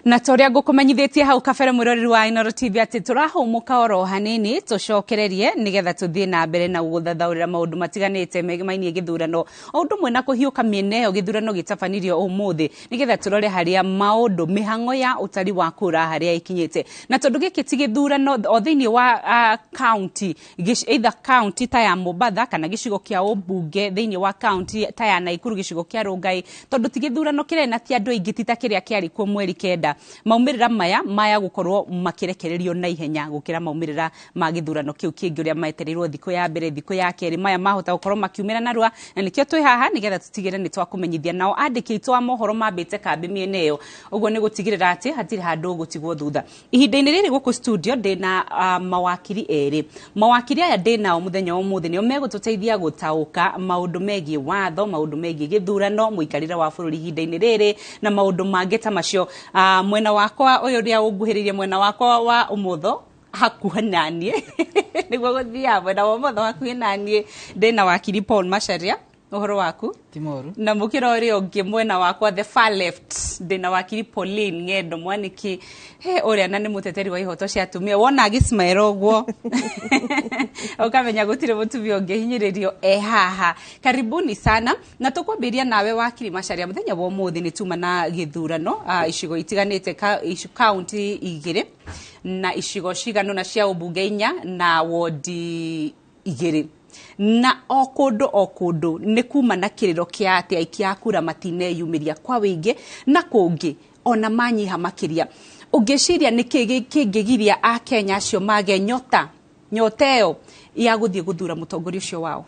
Na ta ũrĩa ngũkũmenyithĩtie hau kabere, mwĩroreri wa Inooro TV, atĩ tũrahũmũka oro hanini, tũcokererie nĩgetha tũthiĩ na mbere na gũgũthathaũrĩra maũndũ matiganĩte megemainie gĩthurano, o ũndũ ũmwe na kũhiũka mĩena ĩyo gĩthurano gĩtabanirio ũmũthĩ, nĩgetha tũrore harĩa maũndũ mĩhang'o ya ũtari wa kura harĩa ĩkinyĩte. Na tondũ gĩkĩ ti gĩthurano o thĩinĩ wa county, either county ta ya Mombatha kana gĩcigo kĩa ũmbunge thĩinĩ wa county ta ya Naikuru, gĩcigo kĩa Rongai, tondũ ti gĩthurano kĩrĩa na ti andũ aingĩ, ti ta kĩrĩa kĩarĩ kuo mweri 9, maumĩrĩra maya maya gũkorwo makĩrekererio na ihenya gũkĩra maumĩrĩra ma gĩthurano kĩu kĩngĩ, ũrĩa maetereirwo thikũ ya mbere, thikũ ya kerĩ. Maya mahota gũkorwo makiumĩra narua, na nĩkĩo twĩ haha nĩgetha tũtigĩre nĩ twakũmenyithia. Nao andĩki aitũ a mohoro mambĩte kambĩ mĩena ĩyo ũguo, nĩ gũtigĩrĩra atĩ hatirĩ handũ ũgũtigwo thutha. Ihinda-inĩ rĩrĩ gũkũ studio ndĩna mawakiri erĩ. Mawakiri aya ndĩ nao mũthenya wa ũmũthĩ nĩo megũtũteithia gũtaũka maũndũ megiĩ watho, maũndũ megiĩ gĩthurano, mũikarĩre wa bũrũri ihinda-inĩ rĩrĩ na maũndũ mangĩ ta macio. Mwena wakwa ũyũ ũrĩa ũnguhĩrĩirie, mwena wakwa wa ũmotho hakuhĩ naniĩ, nĩguo gũthiaga mwena wa ũmotho hakuhĩ naniĩ, ndĩna wakiri Paul Macharia. Ũhoro waku? Ti moru. Na mũkĩra ũrĩa ũngĩ mwena wakwa, the far left, ndĩna wakiri Pauline Ng'endo Mwaniki. He ũrĩa na nĩ mũteteri wa ihoto cia atumia. Wona agĩcimaĩra ũguo, ũkamenya gũtirĩ mũtumia ũngĩhinyĩrĩrio e haha. Karibuni sana, na tũkwambĩrĩria nawe, wakiri Macharia. Mũthenya wa ũmũthĩ nĩ tuma na gĩthurano icigo itiganĩte, kaunti igĩrĩ na icigo cigana ũna cia ũmbunge inya na wodi igĩrĩ, na o kũndũ o kũndũ nĩ kuma na kĩrĩro kĩa atĩ aikia a kura matineyumĩria kwa wĩingĩ, na kũngĩ ona manyiha makĩria. Ũngĩciria nĩ kĩ kĩngĩgiria akenya acio mage nyota nyota ĩyo ya gũthiĩ gũthura mũtongoria ũcio wao?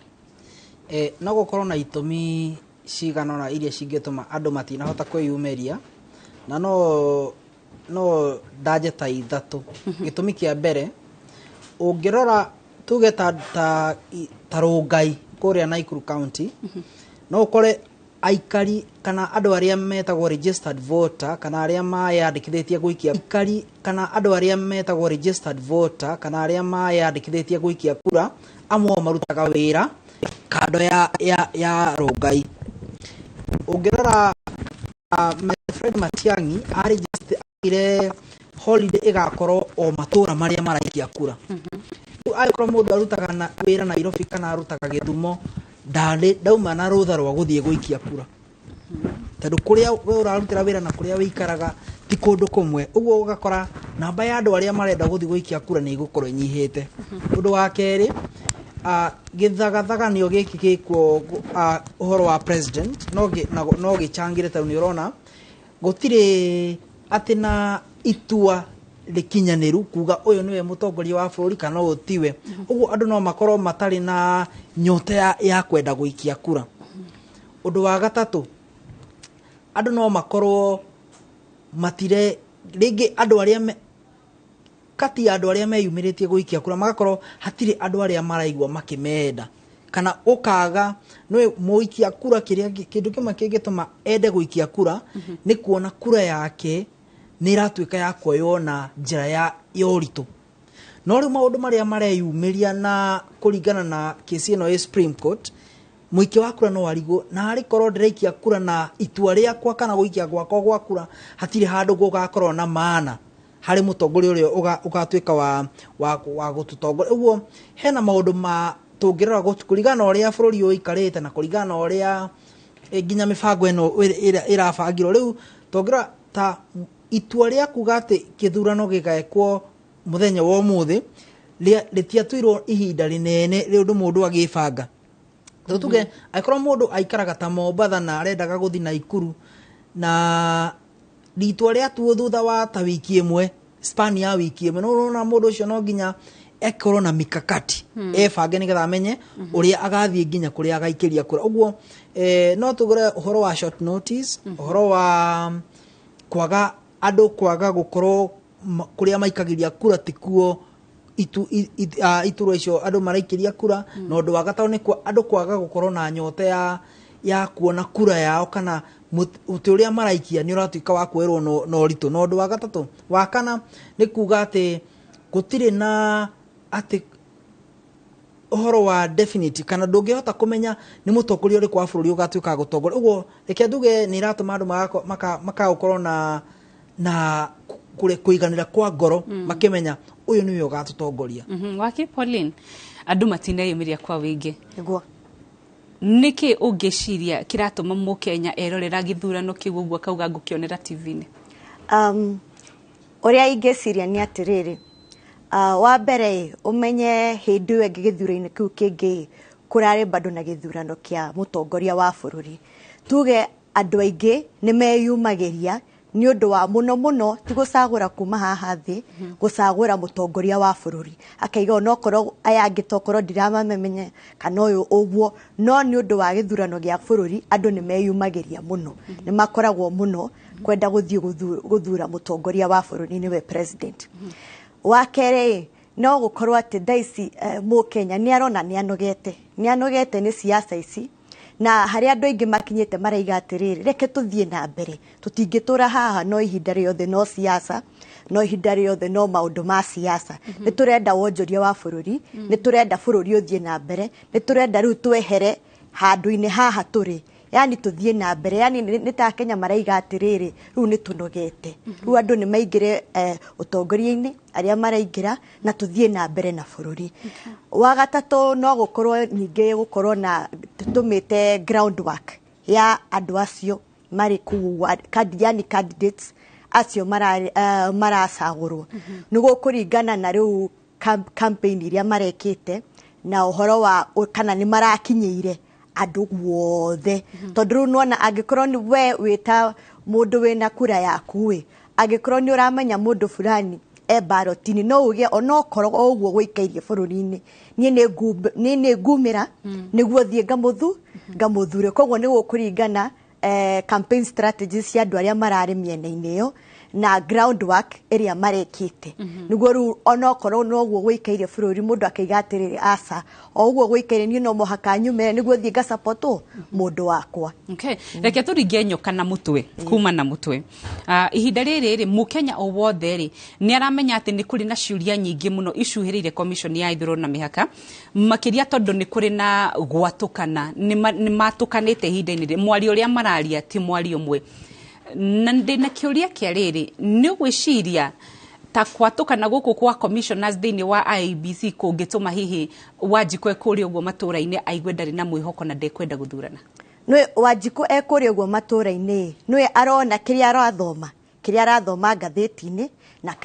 No gũkorwo na itũmi cigana ũna iria cingĩtũma andũ matinahota kwĩyumĩria, na no ndanje ta ithatũ. Gĩtũmi kĩa mbere, ũngĩrora tuge ta Rongai kũrĩa Nakuru County, no ũkore aikari kana andũ arĩa metagwo registered voter kana arĩa mayandĩkithĩtie gũikia aikari kana andũ arĩa metagwo registered voter kana arĩa mayandĩkithĩtie gũikia kura, amwe ao marutaga wĩra kando ya Rongai. Ũngĩrora Fred Matiang'i arĩire holiday ĩgakorwo o matũra marĩa maraikia kura. Rĩu angĩkorwo mũndũ arutaga na wĩra Nairobi kana arutaga Gĩthumo, ndarĩ ndauma na rũtha rwa gũthiĩ gũikia kura, tondũ kũrĩa we ũrarutĩra wĩra na kũrĩa wĩikaraga ti kũndũ kũmwe. Ũguo ũgakora namba ya andũ arĩa marenda gũthiĩ gũikia kura nĩ ĩgũkorwo ĩnyihĩte. Ũndũ wa kerĩ, gĩthagathaganio gĩkĩ gĩkuo, ũhoro wa president no gĩchangĩre, tondũ nĩ ũrona gũtirĩ atĩ na itua rĩkinyanĩru kuga ũyũ nĩwe mũtongoria wa bũrũri kana ũyũ tiwe. Ũguo andũ no makorwo matarĩ na nyota ya kwenda gũikia kura. Ũndũ wa gatatũ, andũ no makorwo matire rĩngĩ andũ arĩa kati ya andũ arĩa meyumĩrĩtie gũikia kura, magakorwo hatirĩ andũ arĩa maraigua makĩmenda, kana ũkaga nĩ mũikia kura. Kĩrĩa kĩndũ kĩmwe kĩngĩtũma ende gũikia kura nĩ kuona kura yake nĩ ĩratuĩka ya kuoywo na njĩra ya ũritũ. No rĩu maũndũ marĩa mareyumĩria na kũringana na kesi ĩno ĩ Supreme Court, mũikia wa kura no arigwo na arĩ korwo ndĩraikia kura na itua rĩakwa kana gũikia gwakwa gwa kura hatirĩ handũ gũgakorwo na maana harĩ mũtongoria ũrĩa ũgatuĩka wa gũtũtongoria. Ũguo hena maũndũ ma tũngĩrora kũringana na ũrĩa bũrũri ũyũ ũikarĩte na kũringana na ũrĩa nginya mĩbango ĩno ĩrabangirwo. Rĩu tũngĩrora ta itua rĩa kuga atĩ kĩthurano gĩgekwo mũthenya wa ũmũthĩ rĩtiatuirwo ihinda rĩnene rĩ ũndũ mũndũ agĩbanga. Tondũ tuge angĩkorwo mũndũ aikaraga ta Mombatha na arendaga gũthiĩ Naikuru, na itua rĩatuo thutha wa ta wiki ĩmwe, span ya wiki ĩmwe, no ũrona mũndũ ũcio no nginya ekorwo na mikakati, ebange nĩgetha amenye ũrĩa agathiĩ nginya kũrĩa agaikĩria kura. Ũguo no tugure ũhoro wa short notice, ũhoro wa kwaga andũ kwaga gũkorwo kũrĩa maikagĩria kura tikuo iturwa icio andũ maraikĩria kura. Na ũndũ wa gatatũ nĩ andũ kwaga gũkorwo na nyota ya kuona kura yao kana mũtĩ ũrĩa maraikia nĩ ũratuĩka wa kuoerwo na ũritũ. Na ũndũ wa gatatũ, wa kana, nĩ kuga atĩ gũtirĩ na atĩ ũhoro wa definite kana ndũngĩhota kũmenya nĩ mũtongoria ũrĩkũ wa bũrũri ũgatuĩka wa gũtongoria. Ũguo reke nduge nĩ iratũma andũ makaga gũkorwo na Na kũiganĩra kwa ngoro makĩmenya ũyũ nĩwe ũgatũtongoria. Waki Pauline, andũ matineyumĩria kwa wĩingĩ. Nĩguo. Nĩkĩ ũngĩciria kĩratũma mũkenya erorera gĩthurano kĩu ũguo akauga ngũkĩonera TV-inĩ? Ũrĩa ingĩciria nĩ atĩrĩrĩ, wa mbere ĩ, ũmenye hĩndĩ ĩyo ĩngĩ gĩthurano-inĩ kĩu kĩngĩ kũrarĩ bado na gĩthurano kĩa mũtongoria wa bũrũri. Tuge andũ aingĩ nĩ meyumagĩria nĩ ũndũ wa mũno mũno ti gũcagũra kuma haha thĩ, gũcagũra mũtongoria wa bũrũri. Akaiga onokorwo aya angĩ tokorwo ndiramamenya kana ũyũ ũguo, no nĩ ũndũ wa gĩthurano gĩa bũrũri andũ nĩ meyumagĩria mũno. Nĩ makoragwo mũno kwenda gũthiĩ gũthura mũtongoria wa bũrũri nĩwe president. Wa kerĩ, no gũkorwo atĩ thaa ici mũkenya nĩ arona nĩ anogete. Nĩ anogete nĩ siasa ici. Na harĩa andũ aingĩ makinyĩte maraiga atĩrĩrĩ, reke tũthiĩ na mbere. Tũtingĩtũra haha no ihinda rĩothe no siasa, no ihinda rĩothe no maũndũ ma siasa. Nĩ tũrenda wonjoria wa bũrũri, nĩ tũrenda bũrũri ũthiĩ na mbere, nĩ tũrenda rĩu twehere handũ-inĩ haha tũrĩ. Yani tũthiĩ na mbere, yani nĩ ta Kenya maraiga atĩrĩrĩ, rĩu nĩ tũnogete. Rĩu andũ nĩ maingĩre ũtongoria-inĩ, arĩa maraingĩra, na tũthiĩ na mbere na bũrũri. Wa gatatũ no gũkorwo ningĩ gũkorwo na tũtũmĩte groundwork ya andũ acio marĩ kũu, yani candidates acio maracagũrwo. Nĩ gũkũringana na rĩu campaign iria marekĩte na ũhoro wa kana nĩ marakinyĩire andũ guothe. Tondũ rĩu nĩwona angĩkorwo nĩ we wĩta mũndũ wĩna kura yaku ĩ, angĩkorwo nĩ ũramenya mũndũ fulani e ballot-inĩ, no uge onokorwo o ũguo gũikairie bũrũri-inĩ, niĩ nĩ ngumĩra nĩguo thiĩ ngamũthure. Koguo nĩ gũkũringana campaign strategies cia andũ arĩa mararĩ mĩena-inĩ ĩyo na groundwork ĩrĩa marekĩte. Nĩguo rĩu onokorwo noguo gũikaire bũrũri mũndũ akaiga atĩrĩrĩ, aca, o ũguo gũikaire niĩ no mũhaka nyumĩre nĩguo thiĩ ngasupport mũndũ wakwa. Okay. Reke tũringe nyoka na mũtwe, kuma na mũtwe. Ihinda rĩrĩ rĩ, mũkenya o wothe rĩ, nĩ aramenya atĩ nĩ kũrĩ na ciũria nyingĩ mũno icuhĩrĩire commission ya ithurano na mĩhaka, makĩria tondũ nĩ kũrĩ na gwatũkana, nĩ matũkanĩte ihinda-inĩ rĩrĩ, mwario ũrĩa mararia ti mwario ũmwe. Na ndĩna kĩũria kĩa rĩrĩ, nĩ ũgwĩciria ta kwatũkana gũkũ kwa commissioners thĩinĩ wa IEBC kũngĩtũma hihi Wanjikũ ekũrĩa ũguo matũũra-inĩ aigue ndarĩ na mwĩhoko na ndekwenda gũthurana? Nĩ Wanjikũ ekũrĩa ũguo matũũra-inĩ, nĩ arona kĩrĩa arathoma, kĩrĩa arathoma ngathĩti-inĩ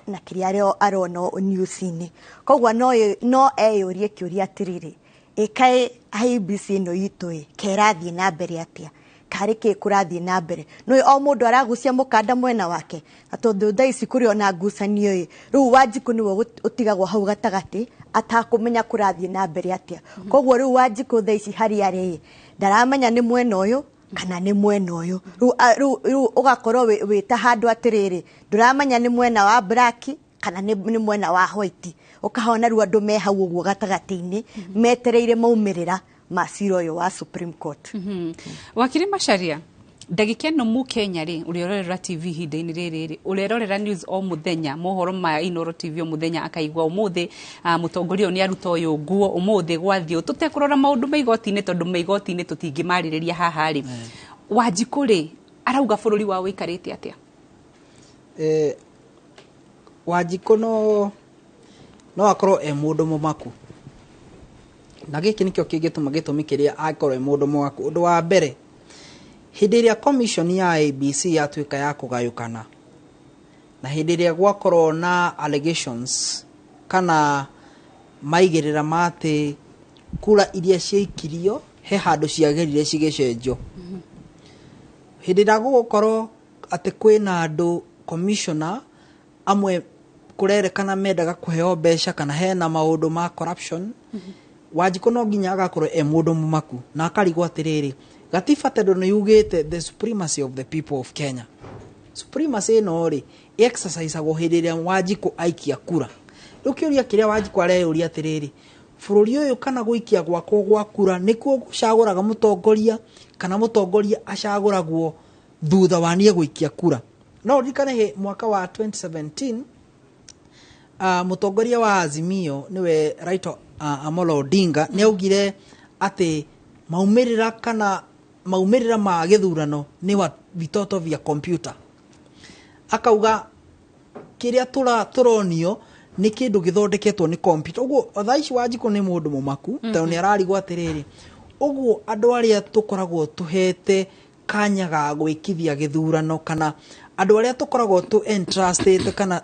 na kĩrĩa arona news-inĩ. Koguo no eyũrie kĩũria atĩrĩrĩ, ĩkaĩ IEBC ĩno itũ ĩ, kerathiĩ na mbere atĩa? Karĩ kĩ kũrathiĩ na mbere? Nĩ o mũndũ aragucia mũkanda mwena wake, na tondũ thaa ici kũrĩ ona ngucanio ĩ, rĩu Wanjikũ nĩwe ũtigagwo hau gatagatĩ atakũmenya kũrathiĩ na mbere atĩa. Koguo rĩu Wanjikũ thaa ici harĩa arĩ ĩ, ndaramenya nĩ mwena ũyũ kana nĩ mwena ũyũ. Rĩu ũgakorwo wĩ ta handũ atĩrĩrĩ, ndũramenya nĩ mwena wa black kana nĩ mwena wa white. Ũkahona rĩu andũ me hau ũguo gatagatĩ-inĩ metereire maumĩrĩra ma cira ũyũ wa Supreme Court. Wakiri Macharia, ndagĩka ĩno mũkenya rĩ, ũrĩa ũrerorera TV ihinda-inĩ rĩrĩ rĩ, ũrerorera news o mũthenya, mohoro ma Inooro TV o mũthenya, akaigua ũmũthĩ mũtongoria ũyũ nĩ aruta ũyũ nguo, ũmũthĩ gwathiĩ ũũ, tũtekũrora maũndũ ma igoti-inĩ tondũ ma igoti-inĩ tũtingĩmarĩrĩria haha rĩ. Wanjikũ rĩ, arauga bũrũri wao ũikarĩte atĩa? Wanjikũ no akorwo e mũndũ mũmaku. Na gĩkĩ nĩkĩo kĩngĩtũma gĩtũmi kĩrĩa akorwo e mũndũ mũmaku. Ũndũ wa mbere, hĩndĩ ĩrĩa commission ya IEBC yatuĩka ya kũgayũkana, na hĩndĩ ĩrĩa gwakorwo na allegations kana maigĩrĩra ma atĩ kura iria ciaikirio he handũ ciagerire cigĩcenjio. Hĩndĩ ĩrĩa gũgũkorwo atĩ kwĩna andũ commissioner amwe kũrerekana mendaga kũheo mbeca kana hena maũndũ ma corruption, Wanjikũ no nginya agakorwo e mũndũ mũmaku na akarigwo atĩrĩrĩ, gatiba tondũ nĩ yugĩte the supremacy of the people of Kenya. Supremacy ĩno rĩ, exercisagwo hĩndĩ ĩrĩa Wanjikũ aikia kura. Rĩu kĩũria kĩrĩa Wanjikũ areyũria atĩrĩrĩ, bũrũri ũyũ kana gũikia gwakwa gwa kura nĩkuo gũcagũraga mũtongoria kana mũtongoria acagũragwo thutha wa niĩ gũikia kura. No ũririkane mwaka wa 2017, mũtongoria wa Azimio nĩwe Raila Amolo Odinga nĩ augire atĩ maumĩrĩra kana maumĩrĩra ma gĩthurano nĩ wa vitoto vya computer. Akauga kĩrĩa tũronio nĩ kĩndũ gĩthondeketwo nĩ computer. Ũguo thaa ici Wanjikũ nĩ mũndũ mũmaku, tondũ nĩ ararigwo atĩrĩrĩ, ũguo andũ arĩa tũkoragwo tũhete kanya ga gwĩkithia gĩthurano, kana andũ arĩa tũkoragwo tũ entrustĩte kana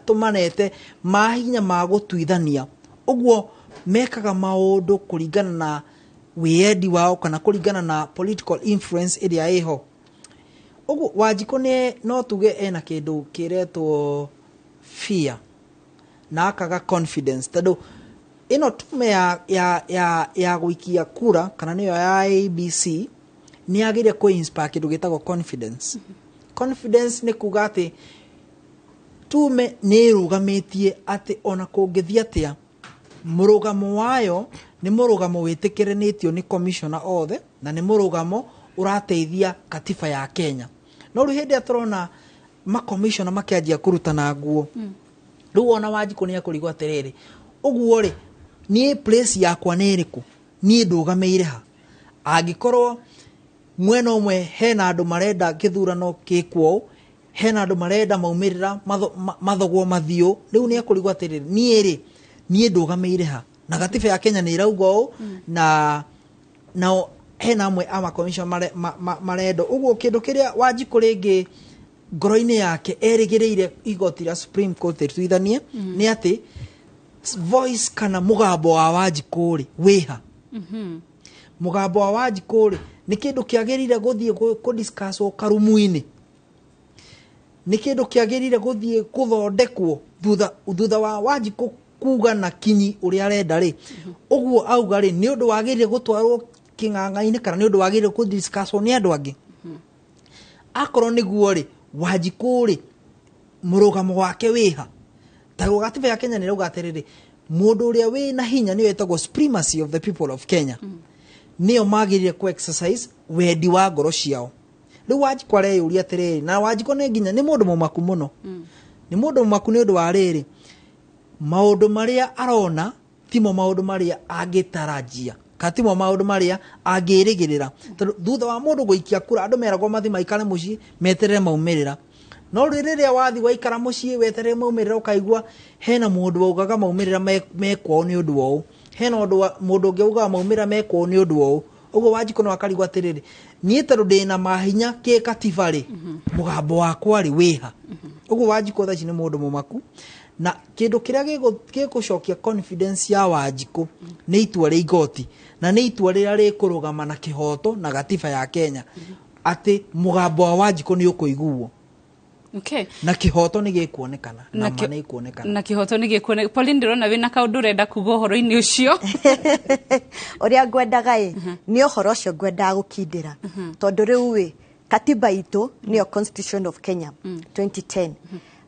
tũmanete mahinya ma gũtuithania, ũguo mekaga maũndũ kũringana na wĩyendi wao kana kũringana na political influence ĩrĩa ĩho. Ũguo Wanjikũ nĩ no tuge ena kĩndũ kĩretwo fear na akaga confidence, tondũ ĩno tume ya gũikia kura kana nĩyo ya ABC nĩ yagĩrĩire kũ inspire kĩndũ gĩtagwo confidence. Confidence nĩ kuga atĩ tume nĩ ĩrũgamĩtie atĩ ona kũngĩthiĩ atĩa, mũrũgamo wayo nĩ mũrũgamo wĩtĩkĩranĩtio nĩ commissioner othe, na nĩ mũrũgamo ũrateithia katiba ya Kenya. No rĩu hĩndĩ ĩrĩa tũrona makomishona makĩanjia kũrutana nguo, rĩu ona Wanjikũ nĩ ekũrigwo atĩrĩrĩ, ũguo rĩ, niĩ place yakwa nĩ ĩrĩkũ? Niĩ ndũgamĩire ha? Angĩkorwo mwena ũmwe hena andũ marenda gĩthurano gĩkwo ũũ, hena andũ marenda maumĩrĩra mathogwo mathiũ, rĩu nĩ ekũrigwo atĩrĩrĩ, niĩ rĩ, niĩ ndũgamĩire ha? Na gatiba ya Kenya nĩ ĩrauga ũũ, na nao hena amwe a makomishona marenda ũguo. Kĩndũ kĩrĩa Wanjikũ rĩngĩ ngoro-inĩ yake erĩgĩrĩire igoti rĩa Supreme Court rĩtuithanie nĩ atĩ voice kana mũgambo wa Wanjikũ rĩ wĩha. Mũgambo wa Wanjikũ rĩ nĩ kĩndũ kĩagĩrĩire gũthiĩ kũ-discusswo karumu-inĩ, nĩ kĩndũ kĩagĩrĩire gũthiĩ gũthondekwo thutha wa Wanjikũ kuga na kinyi ũrĩa arenda rĩ. Ũguo auga rĩ, nĩ ũndũ wagĩrĩire gũtwarwo kĩng'ang'a-inĩ kana nĩ ũndũ wagĩrĩire kũ-discusswo nĩ andũ angĩ? Akorwo nĩguo rĩ, Wanjikũ rĩ, mũrũgamo wake wĩha? Tondũ gatiba ya Kenya nĩ ĩrauga atĩrĩrĩ, mũndũ ũrĩa wĩna hinya nĩyo ĩtagwo supremacy of the people of Kenya, nĩyo magĩrĩire ku exercise wendi wa ngoro ciao. Rĩu Wanjikũ areyũria atĩrĩrĩ, na Wanjikũ nĩ nginya nĩ mũndũ mũmaku mũno, nĩ mũndũ mũmaku nĩ ũndũ wa rĩrĩ, maũndũ marĩa arona timo maũndũ marĩa angĩtarajia kana timo maũndũ marĩa angĩrĩgĩrĩra, tondũ thutha wa mũndũ gũikia kura, andũ meragwo mathi maikare mũciĩ meterere maumĩrĩra. No rĩu rĩrĩa wathi waikara mũciĩ weterere maumĩrĩra, ũkaigua hena mũndũ waugaga maumĩrĩra mekwao nĩ ũndũ wa ũũ, hena ũndũ wa mũndũ ũngĩ augaga maumĩrĩra mekwao nĩ ũndũ wa ũũ. Ũguo Wanjikũ no akarigwo atĩrĩrĩ, niĩ tondũ ndĩna mahinya kĩkatiba rĩ, mũgambo wakwa rĩ wĩha? Ũguo Wanjikũ thaa ici nĩ mũndũ mũmaku, na kĩndũ kĩrĩa gĩgũcokia confidence ya Wanjikũ nĩ itua rĩa igoti, na nĩ itua rĩrĩa rĩkũrũgama na kĩhoto na gatiba ya Kenya, atĩ mũgambo wa Wanjikũ nĩ ũkũiguo na kĩhoto nĩ gĩkuonekana na ma nĩ ikuonekana. Na kĩhoto nĩ gĩkuoneka. Pauline, ndĩrona wĩna kaũndũ ũrenda kuga ũhoro-inĩ ũcio. Ũrĩa ngwendaga ĩ, nĩ ũhoro ũcio ngwendaga gũkindĩra, tondũ rĩu ĩ, katiba itũ nĩyo Constitution of Kenya 2010,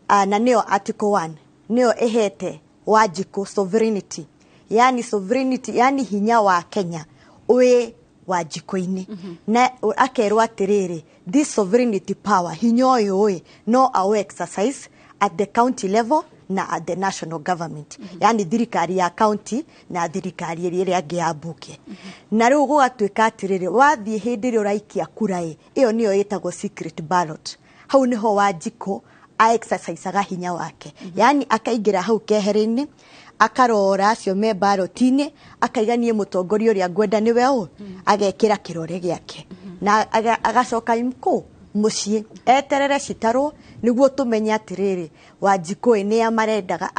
na nĩyo article 1 nĩyo ĩhete Wanjikũ sovereignty, yani sovereignty, yani hinya wa Kenya wĩ Wanjikũ-inĩ, na akerwo atĩrĩrĩ, this sovereignty power, hinya ũyũ ĩ, no aũ exercise at the county level na at the national government, yani thirikari ya county na thirikari ĩrĩa ĩngĩ ya mbunge. Na rĩu gũgatuĩka atĩrĩrĩ, wathiĩ hĩndĩ ĩrĩa ũraikia kura ĩ, ĩyo nĩyo ĩtagwo secret ballot, hau nĩho Wanjikũ a exercisaga hinya wake, yani akaingĩra hau keheri-inĩ, akarora acio me ballot-inĩ, akaiga niĩ mũtongoria ũrĩa ngwenda nĩwe ũ, agekĩra kĩrore gĩake na agacoka kũ mũciĩ eterere citarwo nĩguo tũmenye atĩrĩrĩ, Wanjikũ ĩ, nĩa marendaga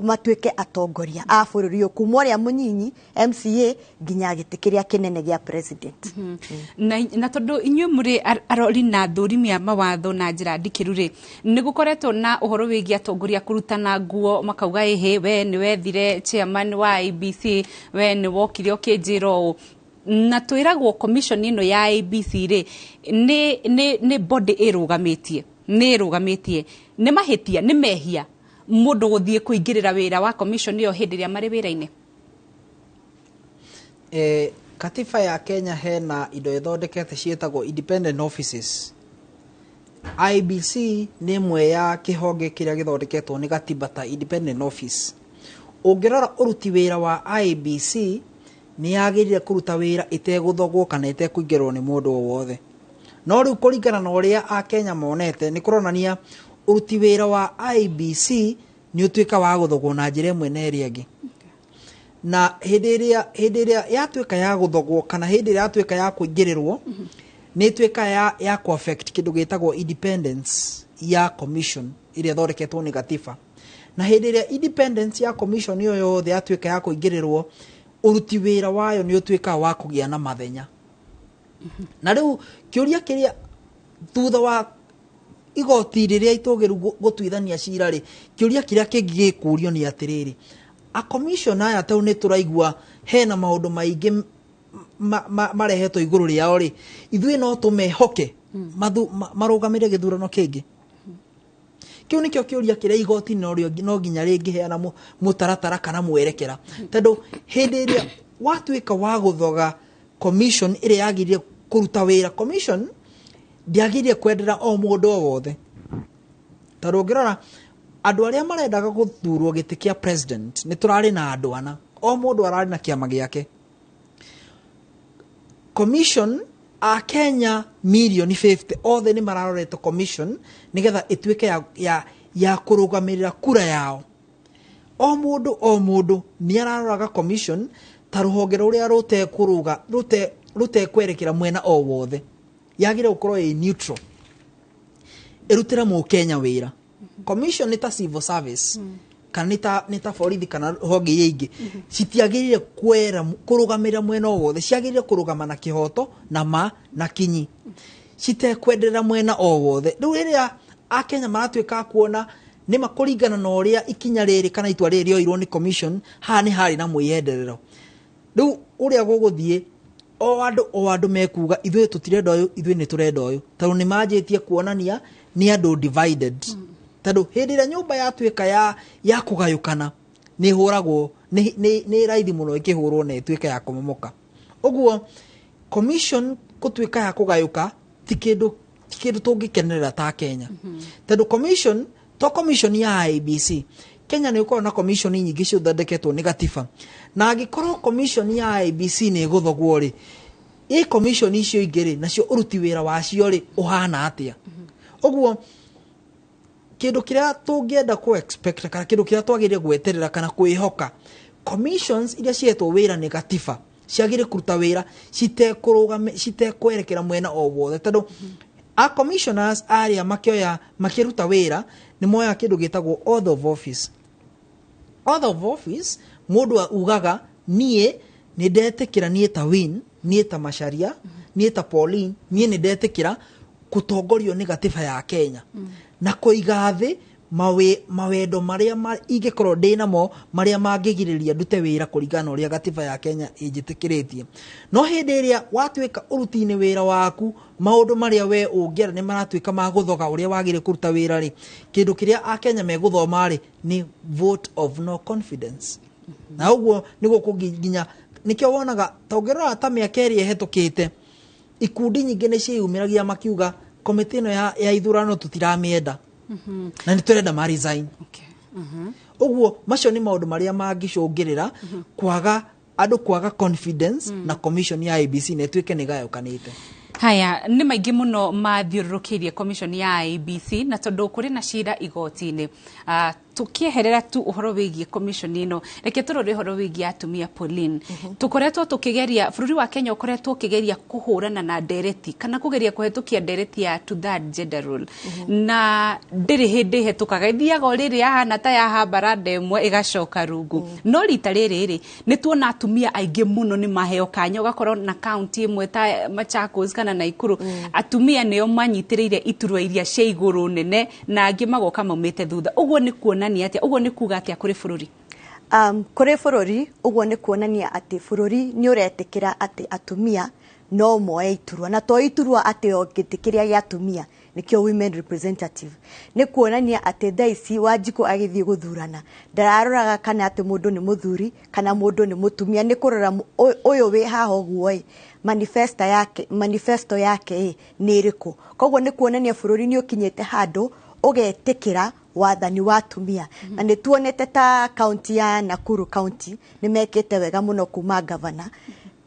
matuĩke atongoria a bũrũri ũyũ, kuma ũrĩa mũnyinyi MCA nginya gĩtĩ kĩrĩa kĩnene gĩa president. Na tondũ inyuĩ mũrĩ arori na thũrimi a mawatho na njĩra ndikĩru rĩ, nĩ gũkoretwo na ũhoro wĩgiĩ atongoria kũrutana nguo, makauga ĩhĩ, we nĩ wethire chairman wa IEBC, we nĩ wokire ũkĩnjĩra ũũ, na twĩragwo commission ĩno ya IEBC rĩ nĩ body ĩrũgamĩtie, nĩ ĩrũgamĩtie. Nĩ mahĩtia, nĩ mehia mũndũ gũthiĩ kũingĩrĩra wĩra wa commission ĩyo hĩndĩ ĩrĩa marĩ wĩra-inĩ? Katiba ya Kenya hena indo ithondekete ciĩtagwo independent offices. IEBC nĩ ĩmwe ya kĩhonge kĩrĩa gĩthondeketwo nĩ gatiba ta independent office. Ũngĩrora ũruti wĩra wa IEBC, nĩ yagĩrĩire kũruta wĩra ĩtegũthogwo kana ĩtekũingĩrĩrwo nĩ mũndũ o wothe. No rĩu kũringana na ũrĩa Akenya monete nĩ kũronania ũruti wĩra wa IEBC nĩ ũtuĩka wa gũthogwo na njĩra ĩmwe na ĩrĩa ĩngĩ. Na hĩndĩ ĩrĩa yatuĩka ya gũthogwo kana hĩndĩ ĩrĩa yatuĩka ya kũingĩrĩrwo, nĩ ĩtuĩka ya kũ affect kĩndũ gĩtagwo independence ya commission ĩrĩa ĩthondeketwo nĩ gatiba. Na hĩndĩ ĩrĩa independence ya commission ĩyo yothe yatuĩka ya kũingĩrĩrwo, ũruti wĩra wayo nĩ ũtuĩkaga wa kũgĩa na mathenya. Na rĩu kĩũria kĩrĩa thutha wa igoti rĩrĩa itũgĩru gũtuithania cira rĩ, kĩũria kĩrĩa kĩngĩ gĩkũrio nĩ atĩrĩrĩ, a commission aya tondũ nĩ tũraigua hena maũndũ maingĩ marehetwo igũrũ rĩao rĩ, ithuĩ no tũmehoke marũgamĩre gĩthurano kĩngĩ? Kĩu nĩkĩo kĩũria kĩrĩa igoti no nginya rĩngĩheana mũtaratara kana mwerekera, tondũ hĩndĩ ĩrĩa watuĩka wa gũthoga commission ĩrĩa yagĩrĩire kũruta wĩra, commission ndĩagĩrĩire kwendera o mũndũ o wothe. Tondũ ũngĩrora andũ arĩa marendaga gũthurwo gĩtĩ kĩa president nĩ tũrarĩ na andũ ana, o mũndũ ararĩ na kĩama gĩake. Commission a Kenya mirioni 50 othe nĩ mararorete commission nĩgetha ĩtuĩke ya kũrũgamĩrĩra kura yao. O mũndũ nĩ araroraga commission ta rũhonge rũrĩa rũtekũrũga rũtekwerekera mwena o wothe, yagĩrĩire gũkorwo ĩ neutral, ĩrutĩre mũkenya wĩra. Commission nĩ ta civil service kana nĩ ta borithi kana honge iria ingĩ, citiagĩrĩire kũrũgamĩrĩra mwena o wothe, ciagĩrĩire kũrũgama na kĩhoto na ma na kinyi, citekwenderera mwena o wothe. Rĩu rĩrĩa Akenya maratuĩka kuona nĩ makũringana na ũrĩa ikinya rĩrĩ kana itua rĩrĩ rĩoirwo nĩ commission, haha nĩ harĩ na mwĩyenderero. Rĩu ũrĩa gũgũthiĩ, o andũ mekuga ithuĩ tũtirenda ũyũ, ithuĩ nĩ tũrenda ũyũ, tondũ nĩ manjĩtie kuonania nĩ andũ divided. Tondũ hĩndĩ ĩrĩa nyũmba yatuĩka ya kũgayũkana nĩ hũragwo nĩ raithi mũno ĩkĩhũrwo na ĩtuĩke ya kũmomoka. Ũguo commission gũtuĩka ya kũgayũka ti kĩndũ tũngĩkenerera ta Kenya. Tondũ commission to commission ya IEBC, Kenya nĩ ũkorwo na commission nyingĩ cithondeketwo nĩ gatiba, na angĩkorwo commission ya IEBC nĩ ĩgũthogwo rĩ, ĩ commission icio ingĩ rĩ, nacio ũruti wĩra wacio rĩ ũhana atĩa? Ũguo kĩndũ kĩrĩa tũngĩenda kũ expect kana kĩndũ kĩrĩa twagĩrĩire gweterera kana kwĩhoka, commissions iria cihetwo wĩra nĩ gatiba ciagĩrĩire kũruta wĩra citekwerekera mwena o wothe, tondũ a commissioners arĩa makĩoya makĩruta wĩra nĩ moyaga kĩndũ gĩtagwo oath of office. Oath of office mũndũ ugaga niĩ nĩ ndetĩkĩra, niĩ ta Win, niĩ ta Macharia, niĩ ta Pauline, niĩ nĩ ndetĩkĩra gũtongorio nĩ gatiba ya Kenya na kũiga thĩ mawendo marĩa ingĩkorwo ndĩ namo marĩa mangĩgirĩrĩria ndute wĩra kũringana na ũrĩa gatiba ya Kenya ĩnjĩtĩkĩrĩtie. No hĩndĩ ĩrĩa watuĩka ũruti-inĩ wĩra waku, maũndũ marĩa we ũngĩenda nĩ maratuĩka ma gũthoga ũrĩa wagĩrĩire kũruta wĩra rĩ, kĩndũ kĩrĩa Akenya megũthoma rĩ nĩ vote of no confidence. Na ũguo nĩguo kũnginya nĩkĩo wonaga ta ũngĩrora ta mĩaka ĩrĩa ĩhetũkĩte, ikundi nyingĩ nĩ ciĩyumĩragia makiuga komĩtĩ ĩno ya ithurano tũtiramĩenda na nĩ tũrenda ma resign. Ũguo macio nĩ maũndũ marĩa mangĩcũngĩrĩra kwaga andũ kwaga confidence na commission ya IEBC na ĩtuĩke nĩ ĩgayũkanĩte. Haya nĩ maingĩ mũno mathiũrũrũkĩirie commission ya IEBC, na tondũ kũrĩ na cira igoti-inĩ, tukieherera tu ũhoro wĩgiĩ commission ĩno, reke tũrore ũhoro wĩgiĩ atumia. Pauline, tũkoretwo tũkĩgeria, bũrũri wa Kenya ũkoretwo ũkĩgeria kũhũrana na ndereti kana kũgeria kũhetũkia ndereti ya two third gender rule, na ndĩrĩ hĩndĩ ĩhetũkaga, ĩthiaga o rĩrĩ yahana ta yahamba randa ĩmwe ĩgacoka rungu. No rita rĩrĩ rĩ, nĩ tuona atumia aingĩ mũno nĩ maheo kanya, ũgakorwo na kaunti ĩmwe ta Machakos kana Naikuru, atumia nĩo manyitĩrĩire iturwa iria cia igũrũ nene na angĩ magoka maumĩte thutha. Ũguo nĩ kuonania atĩa? Ũguo nĩ kuga atĩa kũrĩ bũrũri? Kũrĩ bũrũri ũguo nĩ kuonania atĩ bũrũri nĩ ũretĩkĩra atĩ atumia no moe iturwa, na to iturwa atĩ o gĩtĩ kĩrĩa gĩa atumia nĩkĩo women representative. Nĩ kuonania atĩ thaa ici Wanjikũ agĩthiĩ gũthurana ndararoraga kana atĩ mũndũ nĩ mũthuri kana mũndũ nĩ mũtumia, nĩ kũrora ũyũ wĩ haha ũguo ĩ manifesto yake ĩ nĩ ĩrĩkũ. Koguo nĩ kuonania bũrũri nĩ ũkinyĩte handũ ũgetĩkĩra wathani wa atumia. Na nĩ tuonete ta kaunti ya Nakuru county nĩ mekĩte wega mũno kuma gavana.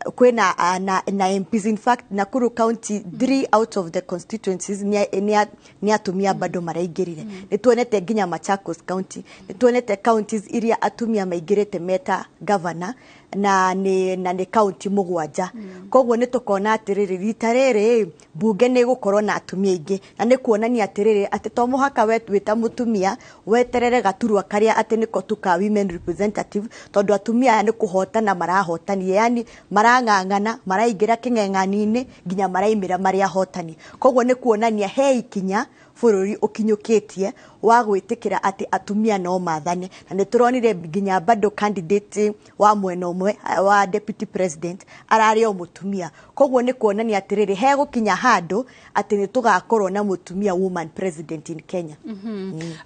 Kwĩna na MPs. In fact, Nakuru County, three out of the constituencies nĩ atumia bado maraingĩrire. Nĩ tuonete nginya Machakos County, nĩ tuonete counties iria atumia maingĩrĩte meta governor na nĩ county 7. Koguo nĩ tũkona atĩrĩrĩ, rita rĩrĩ bunge nĩ ĩgũkorwo na atumia aingĩ, na nĩ kuonania atĩrĩrĩ atĩ to mũhaka we wĩ ta mũtumia weterere gaturwa karĩa atĩ nĩko tu ka women representative, tondũ atumia aya nĩ kũhotana marahotania, yani marang'ang'ana, maraingĩra kĩng'eng'ani-inĩ nginya maraimĩra marĩ ahotani. Koguo nĩ kuonania he ikinya bũrũri ũkinyũkĩtie wa gwĩtĩkĩra atĩ atumia no mathane, na nĩ tũronire nginya bado candidate wa mwena ũmwe wa deputy president ararĩ o mũtumia. Koguo nĩ kuonania atĩrĩrĩ, hegũkinya handũ atĩ nĩ tũgakorwo na mũtumia, woman president in Kenya.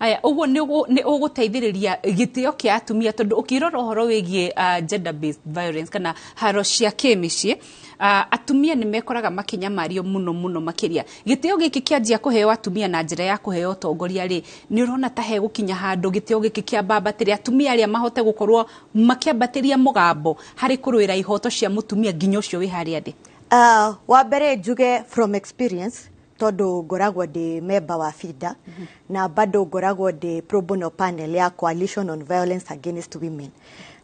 Aya, ũguo nĩ ũgũteithĩrĩria gĩtĩo kĩa atumia, tondũ ũkĩrora ũhoro wĩgiĩ gender based violence kana haro cia kĩmĩciĩ, atumia nĩ mekoraga makĩnyamario mũno mũno makĩria. Gĩtĩo gĩkĩ kĩanjia kũheo atumia na njĩra ya kũheo ũtongoria rĩ, nĩ ũrona ta hegũkinya handũ gĩtĩo gĩkĩ kĩambambatĩre, atumia arĩa mahote gũkorwo makĩambatĩria mũgambo harĩ kũrũĩra ihoto cia mũtumia nginya ũcio wĩ harĩa thĩ? Wa mbere njuge from experience, tondũ ngoragwo ndĩ member wa FIDA na bado ngoragwo ndĩ pro bono panel ya Coalition on Violence Against Women,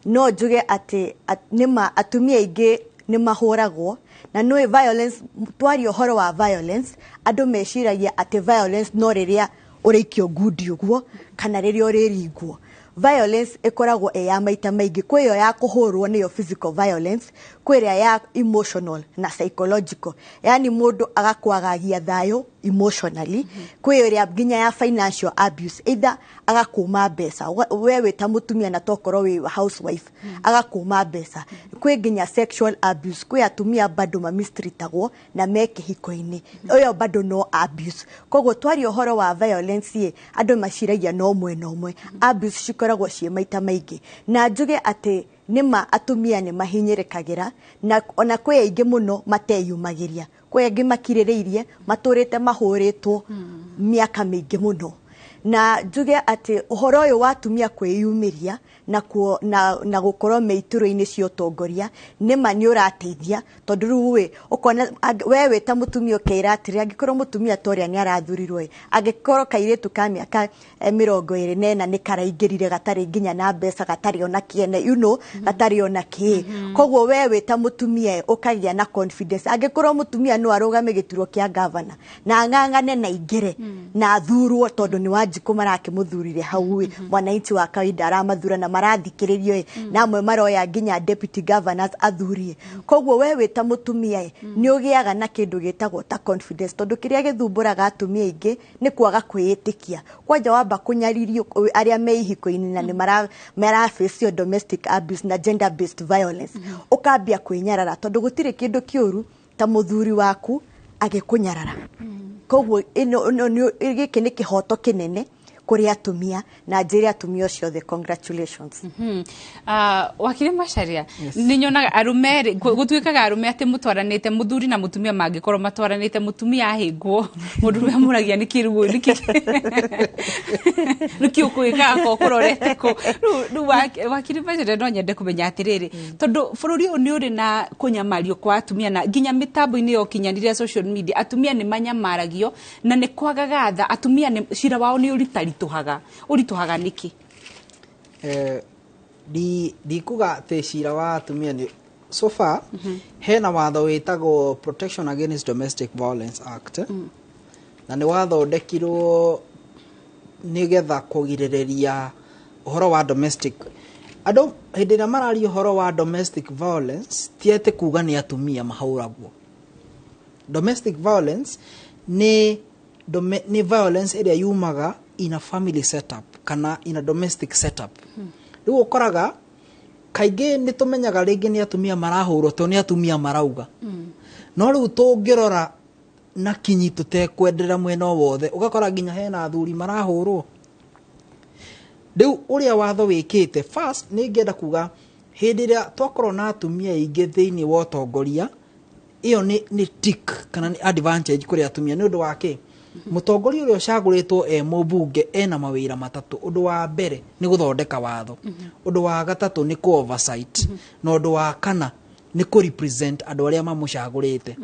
no njuge atĩ nĩma atumia aingĩ nĩ mahũragwo. Na nĩ violence, twaria ũhoro wa violence, andũ meciragia atĩ violence no rĩrĩa ũrĩikio ngundi ũguo kana rĩrĩa ũrĩringwo. Violence ĩkoragwo ĩ ya maita maingĩ. Kwĩ ĩyo ya kũhũrwo, nĩyo physical violence, kwĩ ĩrĩa ya emotional na psychological, yani mũndũ agakwagagia thayũ emotionally, kwĩ ĩrĩa nginya ya financial abuse, either agakũma mbeca we wĩ ta mũtumia na tokorwo wĩ housewife, agakũma mbeca. Kwĩ nginya sexual abuse, kwĩ atumia bado mamistritagwo na me kĩhiko-inĩ, ũyũ bado no abuse. Koguo twaria ũhoro wa violence ĩ, andũ maciragia no mwena ũmwe. Abuse cikoragwo ciĩ maita maingĩ, na njuge atĩ nĩma atumia nĩ mahinyĩrĩkagĩra, na ona kwĩ aingĩ mũno mateyumagĩria, kwĩ angĩ makirĩrĩirie matũrĩte mahũrĩtwo mĩaka mĩingĩ mũno. Na njuge atĩ ũhoro ũyũ wa atumia kwĩyumĩria na gũkorwo me iturwa-inĩ cia ũtongoria nĩma nĩ ũrateithia, tondũ rĩu ĩ ũkona we wĩ ta mũtumia ũkeira atĩrĩ, angĩkorwo mũtumia ta ũrĩa nĩ arathurirwo ĩ, angĩkorwo kairĩtu ka mĩaka 24 nĩ karaingĩrire gatarĩ nginya na mbeca, gatarĩ ona kĩene, gatarĩ ona kĩ, koguo we wĩ ta mũtumia ĩ, ũkagĩa na confidence. Angĩkorwo mũtumia no arũgame gĩturwa kĩa gavana na ang'ang'ane na aingĩre na athurwo, tondũ nĩ Wanjikũ marakĩmũthurire hau ĩ, mwananchi wa kawaida aramathura na marathikĩrĩrio ĩ, na amwe maroya nginya deputy governors athurie. Koguo we wĩ ta mũtumia ĩ, nĩ ũgĩaga na kĩndũ gĩtagwo ta confidence, tondũ kĩrĩa gĩthumbũraga atumia aingĩ nĩ kwaga kwĩĩtĩkia. Kwanja wamba kũnyaririo arĩa me ihiko-inĩ na nĩ marafacio domestic abuse na gender based violence, ũkambia kwĩnyarara, tondũ gũtirĩ kĩndũ kĩũru ta mũthuri waku agĩkũnyarara. Koguo gĩkĩ nĩ kĩhoto kĩnene kũrĩ atumia, na njĩre atumia ũcio othe congratulations. Wakiri Macharia, nĩ nyonaga arũme rĩ, gũtuĩkaga arũme atĩ mũtwaranĩte, mũthuri na mũtumia mangĩkorwo matwaranĩte, mũtumia ahĩngwo, mũndũrũme amũragia nĩkĩ rĩu nĩkĩ ũkwĩka akorwo kũrorete kũ rĩu. Wakiri Macharia, no nyende kũmenya atĩrĩrĩ, tondũ bũrũri ũyũ nĩ ũrĩ na kũnyamario kwa atumia, na nginya mĩtambo-inĩ ya ũkinyanĩria, social media, atumia nĩ manyamaragio na nĩ kwagaga tha. Atumia nĩ cira wao nĩ ũritaritũhaga, ũritũhaga nĩkĩ? Ndikuga atĩ cira wa atumia nĩ so far hena watho wĩtagwo Protection Against Domestic Violence Act, na nĩ wathondekirwo nĩgetha kũgirĩrĩria ũhoro wa domestic. Andũ hĩndĩ ĩrĩa mararia ũhoro wa domestic violence, ti atĩ kuga nĩ atumia mahũragwo. Domestic violence nĩ violence ĩrĩa yumaga in a family setup kana in a domestic setup. Rĩu ũkoraga kaingĩ nĩ tũmenyaga rĩngĩ nĩ atumia marahũrwo tondũ nĩ atumia marauga, no rĩu tũngĩrora na kinyi tũtekwenderera mwena o wothe, ũgakora nginya hena athuri marahũrwo. Rĩu ũrĩa watho wĩkĩte, first nĩ ngĩenda kuga hĩndĩ ĩrĩa twakorwo na atumia aingĩ thĩinĩ wa ũtongoria, ĩyo nĩ tick kana nĩ advantage kũrĩ atumia. Nĩ ũndũ wa kĩ? Mũtongoria ũrĩa ũcagũrĩtwo e mũmbunge ena mawĩra matatũ. Ũndũ wa mbere nĩ gũthondeka watho, ũndũ wa gatatũ nĩ kũ oversight, na ũndũ wa kana Nĩ kũ represent andũ arĩa mamũcagũrĩte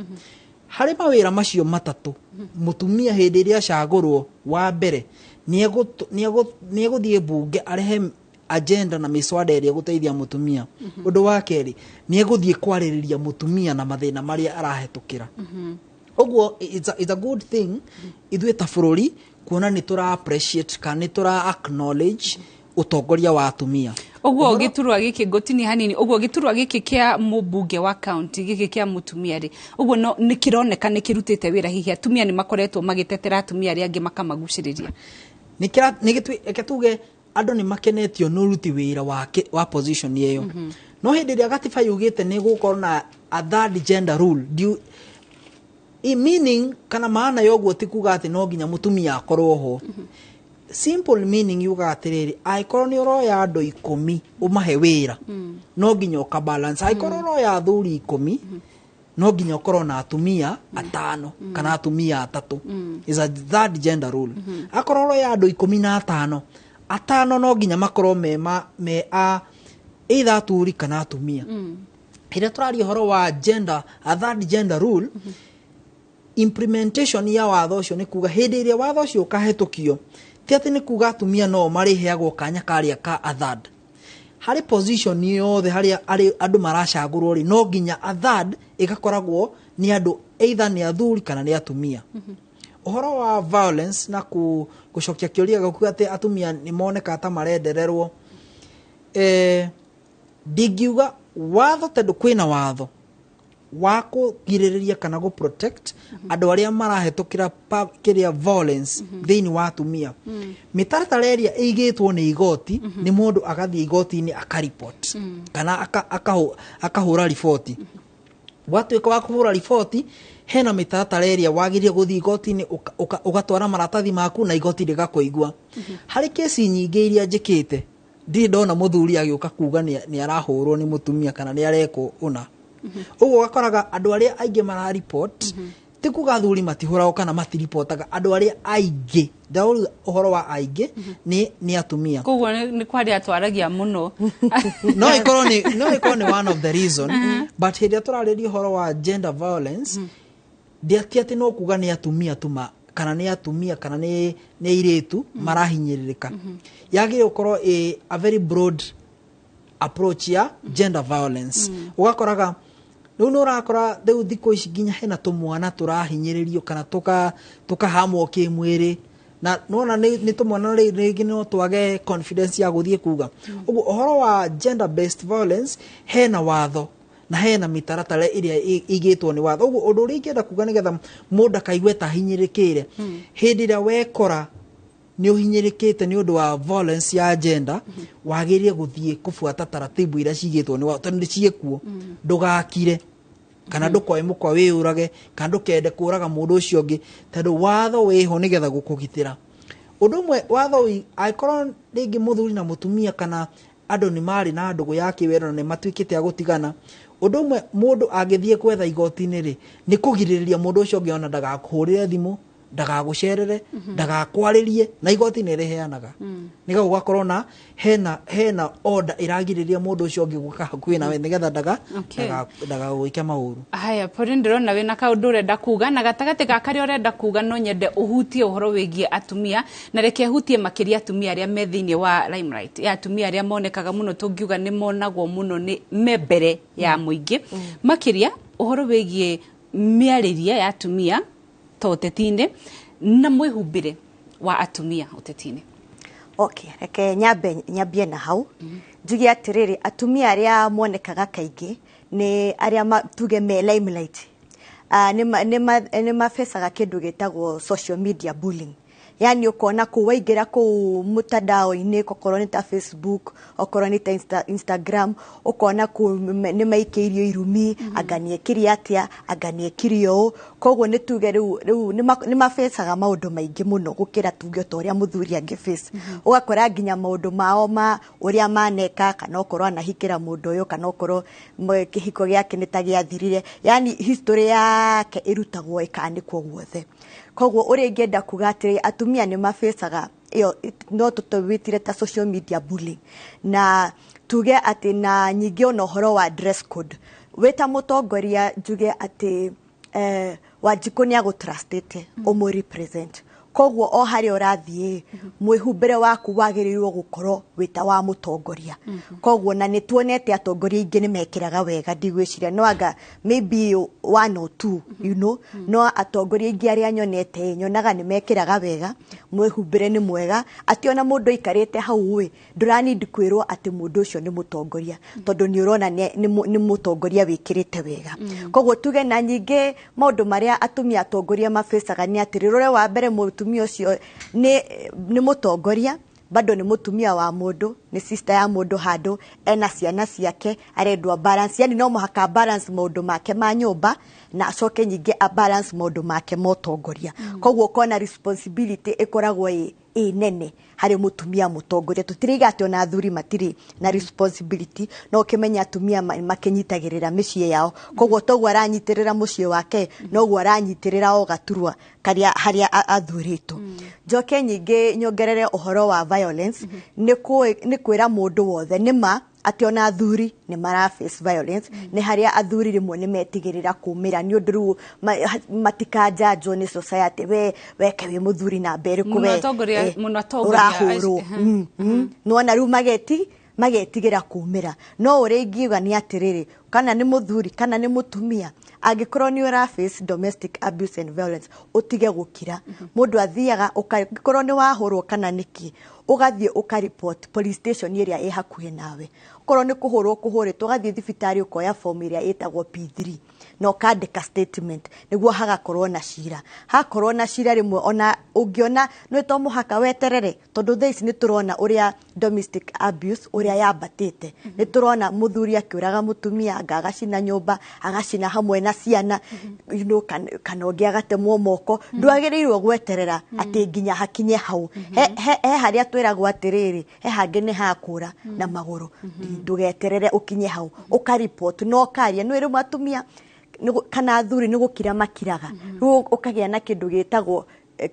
harĩ mawĩra macio matatũ. Mũtumia hĩndĩ ĩrĩa acagũrwo, wa mbere nĩ egũthiĩ mbunge arehe agenda na mĩswada ĩrĩa ĩgũteithia mũtumia. Ũndũ wa kerĩ, nĩ egũthiĩ kwarĩrĩria mũtumia na mathĩna marĩa arahetũkĩra. Ũguo it's a good thing ithuĩ ta bũrũri kuona nĩ tũra appreciate kana nĩ tũra acknowledge ũtongoria wa atumia. Ũguo gĩturwa gĩkĩ, ngũtinie hanini, ũguo gĩturwa gĩkĩ kĩa mũmbunge wa kaunti, gĩkĩ kĩa mũtumia rĩ, ũguo no nĩ kĩroneka nĩ kĩrutĩte wĩra? Hihi atumia nĩ makoretwo magĩtetera atumia arĩa angĩ, makamagucĩrĩria? Nĩ tuge andũ nĩ makenetio nĩ ũruti wĩra wa position ĩyo, no hĩndĩ ĩrĩa gatiba yugĩte nĩ gũkorwo na a third gender rule, meaning kana maana ya ũguo ti kuga atĩ no nginya mũtumia akorwo ho. Simple meaning yugaga atĩrĩrĩ, angĩkorwo nĩ ũroya andũ 10 ũmahe wĩra, no nginya ũka balance. Angĩkorwo ũroya athuri 10, no nginya ũkorwo na atumia atano kana atumia atatũ. Is a third gender rule. Akorwo ũroya andũ 15, atano no nginya makorwo me a either aturi kana atumia. Hĩrĩa tũraria ũhoro wa gender, a third gender rule, implementation ya watho ũcio nĩ kuga hĩndĩ ĩrĩa watho ũcio ũkahetũkio, ti atĩ nĩ kuga atumia no marĩheagwo kanya karĩa ka a third harĩ position yothe harĩa andũ maracagũrwo rĩ, no nginya a third ĩgakoragwo nĩ andũ either nĩ athuri kana nĩ atumia. Ũhoro wa violence na gũcokia kĩũria gĩaku atĩ atumia nĩ monekaga ta marendererwo, ndingiuga watho, tondũ kwĩna watho wa kũgirĩrĩria kana gũ protect andũ arĩa marahetũkĩra kĩrĩa violence thĩinĩ wa atumia. Mĩtaratara ĩrĩa ĩigĩtwo nĩ igoti, nĩ mũndũ agathiĩ igoti-inĩ akaripot kana akahũra riboti. Watuĩka wa kũhũra riboti, hena mĩtaratara ĩrĩa wagĩrĩire gũthiĩ igoti-inĩ, ũgatwara maratathi maku na igoti rĩgakũigua. Harĩ kesi nyingĩ iria njĩkĩte, ndirĩ ndona mũthuri agĩũka kuga nĩ arahũrwo nĩ mũtumia kana nĩ arekwo ũna. Ũguo ũgakoraga andũ arĩa aingĩ mararipot, ti kuga athuri matihũragwo kana matiripotaga, andũ arĩa aingĩ, ndauga ũhoro wa aingĩ, nĩ atumia. Koguo nĩ kwaria twaragia mũno. No ĩkorwo nĩ one of the reason, but hĩndĩ ĩrĩa tũrarĩria ũhoro wa gender violence, ndiati atĩ no kuga nĩ atumia tu kana nĩ atumia kana nĩ airĩtu marahinyĩrĩrĩka. Yagĩrĩire gũkorwo ĩ a very broad approach ya gender violence. Ũgakoraga rĩu nĩ ũrakora rĩu thikũ ici nginya hena tũmwana tũrahinyĩrĩrio kana tũkahamwo kĩmwĩrĩ, na nona nĩ tũmwana rĩngĩ no twage confidence ya gũthiĩ kuga ũguo. Ũhoro wa gender based violence, hena watho na hena mĩtaratara ĩrĩa ĩigĩtwo nĩ watho. Ũguo ũndũ ũrĩa ingĩenda kuga, nĩgetha mũndũ akaigue ta ahinyĩrĩkĩire, hĩndĩ ĩrĩa wekora nĩ ũhinyĩrĩkĩte nĩ ũndũ wa violence ya gender, wagĩrĩire gũthiĩ kũbuata taratibu iria cigĩtwo nĩ watho, tondũ nĩ ciĩkuo. Ndũgakire kana ndũkoe mũkwa wĩyũrage kana ndũkende kũraga mũndũ ũcio ũngĩ, tondũ watho wĩho nĩgetha gũkũgitĩra. Ũndũ ũmwe watho angĩkorwo rĩngĩ mũthuri na mũtumia kana andũ nĩ marĩ na ndũgũ ya kĩwendo na nĩ matuĩkĩte a gũtigana, ũndũ ũmwe mũndũ angĩthiĩ gwetha igoti-inĩ rĩ, nĩ kũgirĩrĩria mũndũ ũcio ũngĩ ona ndagakũhũrĩre thimũ, ndagagũcerere, ndagakwarĩrie, na igoti nĩ rĩheanaga nĩgetha gũgakorwo na hena order ĩragirĩrĩria mũndũ ũcio ũngĩ gũka hakuhĩ nawe nĩgetha ndagagwĩke maũru. Haya, Pauline, ndĩrona wĩna kaũndũ ũrenda kuga, na gatagatĩ ga karĩa ũrenda kuga no nyende ũhutie ũhoro wĩgiĩ atumia, na reke hutie makĩria atumia arĩa me thĩinĩ wa limelight, ya atumia arĩa monekaga mũno, tũngiuga nĩ monagwo mũno nĩ me mbere ya mũingĩ, makĩria ũhoro wĩgiĩ mĩarĩrie ya atumia ta ũteti-inĩ na mwĩhumbĩre wa atumia ũteti-inĩ. Okay, reke nyambe nyambie na hau, njuge atĩrĩrĩ, atumia arĩa monekaga kaingĩ nĩ arĩa tuge me limelight, nĩ mabecaga kĩndũ gĩtagwo social media bullying, yani ũkona kũu waingĩra kũu mũtandao-inĩ, okorwo nĩ ta Facebook, okorwo nĩ ta Instagram, ũkona kũu nĩ maikĩirio irumi, anga nĩ ekire atĩa, anga nĩ ekire ũũ. Koguo nĩ tuge rĩu nĩ mabecaga maũndũ maingĩ mũno gũkĩra tuge ta ũrĩa mũthuri angĩ face. Ũgakora nginya maũndũ mao ma ũrĩa maneka, kana okorwo anahikĩra mũndũ ũyũ, kana okorwo kĩhiko gĩake nĩ ta gĩathirire, yani history yake ĩrutagwo ĩkanĩkwo guothe. Koguo ũrĩa ingĩenda kuga atĩrĩ, atumia nĩ mabecaga ĩyo no tũtwĩtire ta social media bullying, na tuge atĩ na nyingĩ ona ũhoro wa dress code. Wĩ ta mũtongoria, njuge atĩ Wanjikũ nĩ agũtrustĩte ũmũ represent, koguo o harĩa ũrathiĩ, mwĩhumbĩre waku wagĩrĩirwo gũkorwo wĩ ta wa mũtongoria. Koguo na nĩ tuonete atongoria aingĩ nĩ mekĩraga wega, ndigwĩciria no anga maybe one or two, no atongoria aingĩ arĩa nyonete, nyonaga nĩ mekĩraga wega, mwĩhumbĩre nĩ mwega, atĩ ona mũndũ aikarĩte hau ĩ, ndũranindi kwĩrwo atĩ mũndũ ũcio nĩ mũtongoria, tondũ nĩ ũrona nĩ mũtongoria wĩkĩrĩte wega. Koguo tuge na nyingĩ maũndũ marĩa atumia atongoria mabecaga nĩ atĩrĩ, rũre wa mbere, mũtumia ũcio nĩ mũtongoria, bado nĩ mũtumia wa mũndũ, nĩ sister ya mũndũ handũ, ena ciana ciake, arendwo balance, yani no mũhaka balance maũndũ make ma nyũmba na acoke nyingĩ a balance maũndũ make ma ũtongoria. Koguo ũkona responsibility ĩkoragwo ĩ nene harĩ mũtumia mũtongoria. Tũtiraiga atĩ ona athuri matirĩ na responsibility, no ũkĩmenya atumia makĩnyitagĩrĩra mĩciĩ yao. Koguo toguo aranyitĩrĩra mũciĩ wake, noguo aranyitĩrĩra o gaturwa karĩa harĩa athurĩtwo. Njoke nyingĩ nyongerere ũhoro wa violence, nĩ kwĩra mũndũ wothe nĩ ma atĩ ona athuri nĩ mara face violence. Nĩ harĩa athuri rĩmwe nĩ metigĩrĩra kumĩra nĩ ũndũ rĩu matikanjanjwo nĩ society, we weke wĩ mũthuri na mbere Mũno mũno atongoria ũrahũrwo. Nĩwona rĩu magetigĩra kumĩra, no ũrĩa ingiuga nĩ atĩrĩrĩ, kana nĩ mũthuri kana nĩ mũtumia, angĩkorwo nĩ ũra face domestic abuse and violence, ũtige gũkira. Mũndũ athiaga angĩkorwo nĩ wahũrwo kana nĩkĩ, ũgathiĩ ũkaripot police station ĩrĩa ĩ hakuhĩ nawe. Okorwo nĩ kũhũrwo kũhũrĩtwo, ũgathiĩ thibitarĩ ũkoya form ĩrĩa ĩtagwo P3 na ũkandĩka statement nĩguo hagakorwo na cira. Hakorwo na cira, rĩmwe ona ũngĩona nĩ to mũhaka weterere, tondũ thaa ici nĩ tũrona ũrĩa domestic abuse ũrĩa yambatĩte. Nĩ tũrona mũthuri akĩũraga mũtumia, anga agacina nyũmba, agacina hamwe na ciana, kana ũngĩ agatemwo moko. Ndwagĩrĩirwo gweterera atĩ nginya hakinye hau. He harĩa twĩragwo atĩrĩrĩ, he hangĩ nĩ hakũra na magũrũ. Ndũgeterere ũkinye hau, ũkaripot na ũkaria. Nĩ rĩmwe atumia kana athuri nĩ gũkira makiraga, rĩu ũkagĩa na kĩndũ gĩtagwo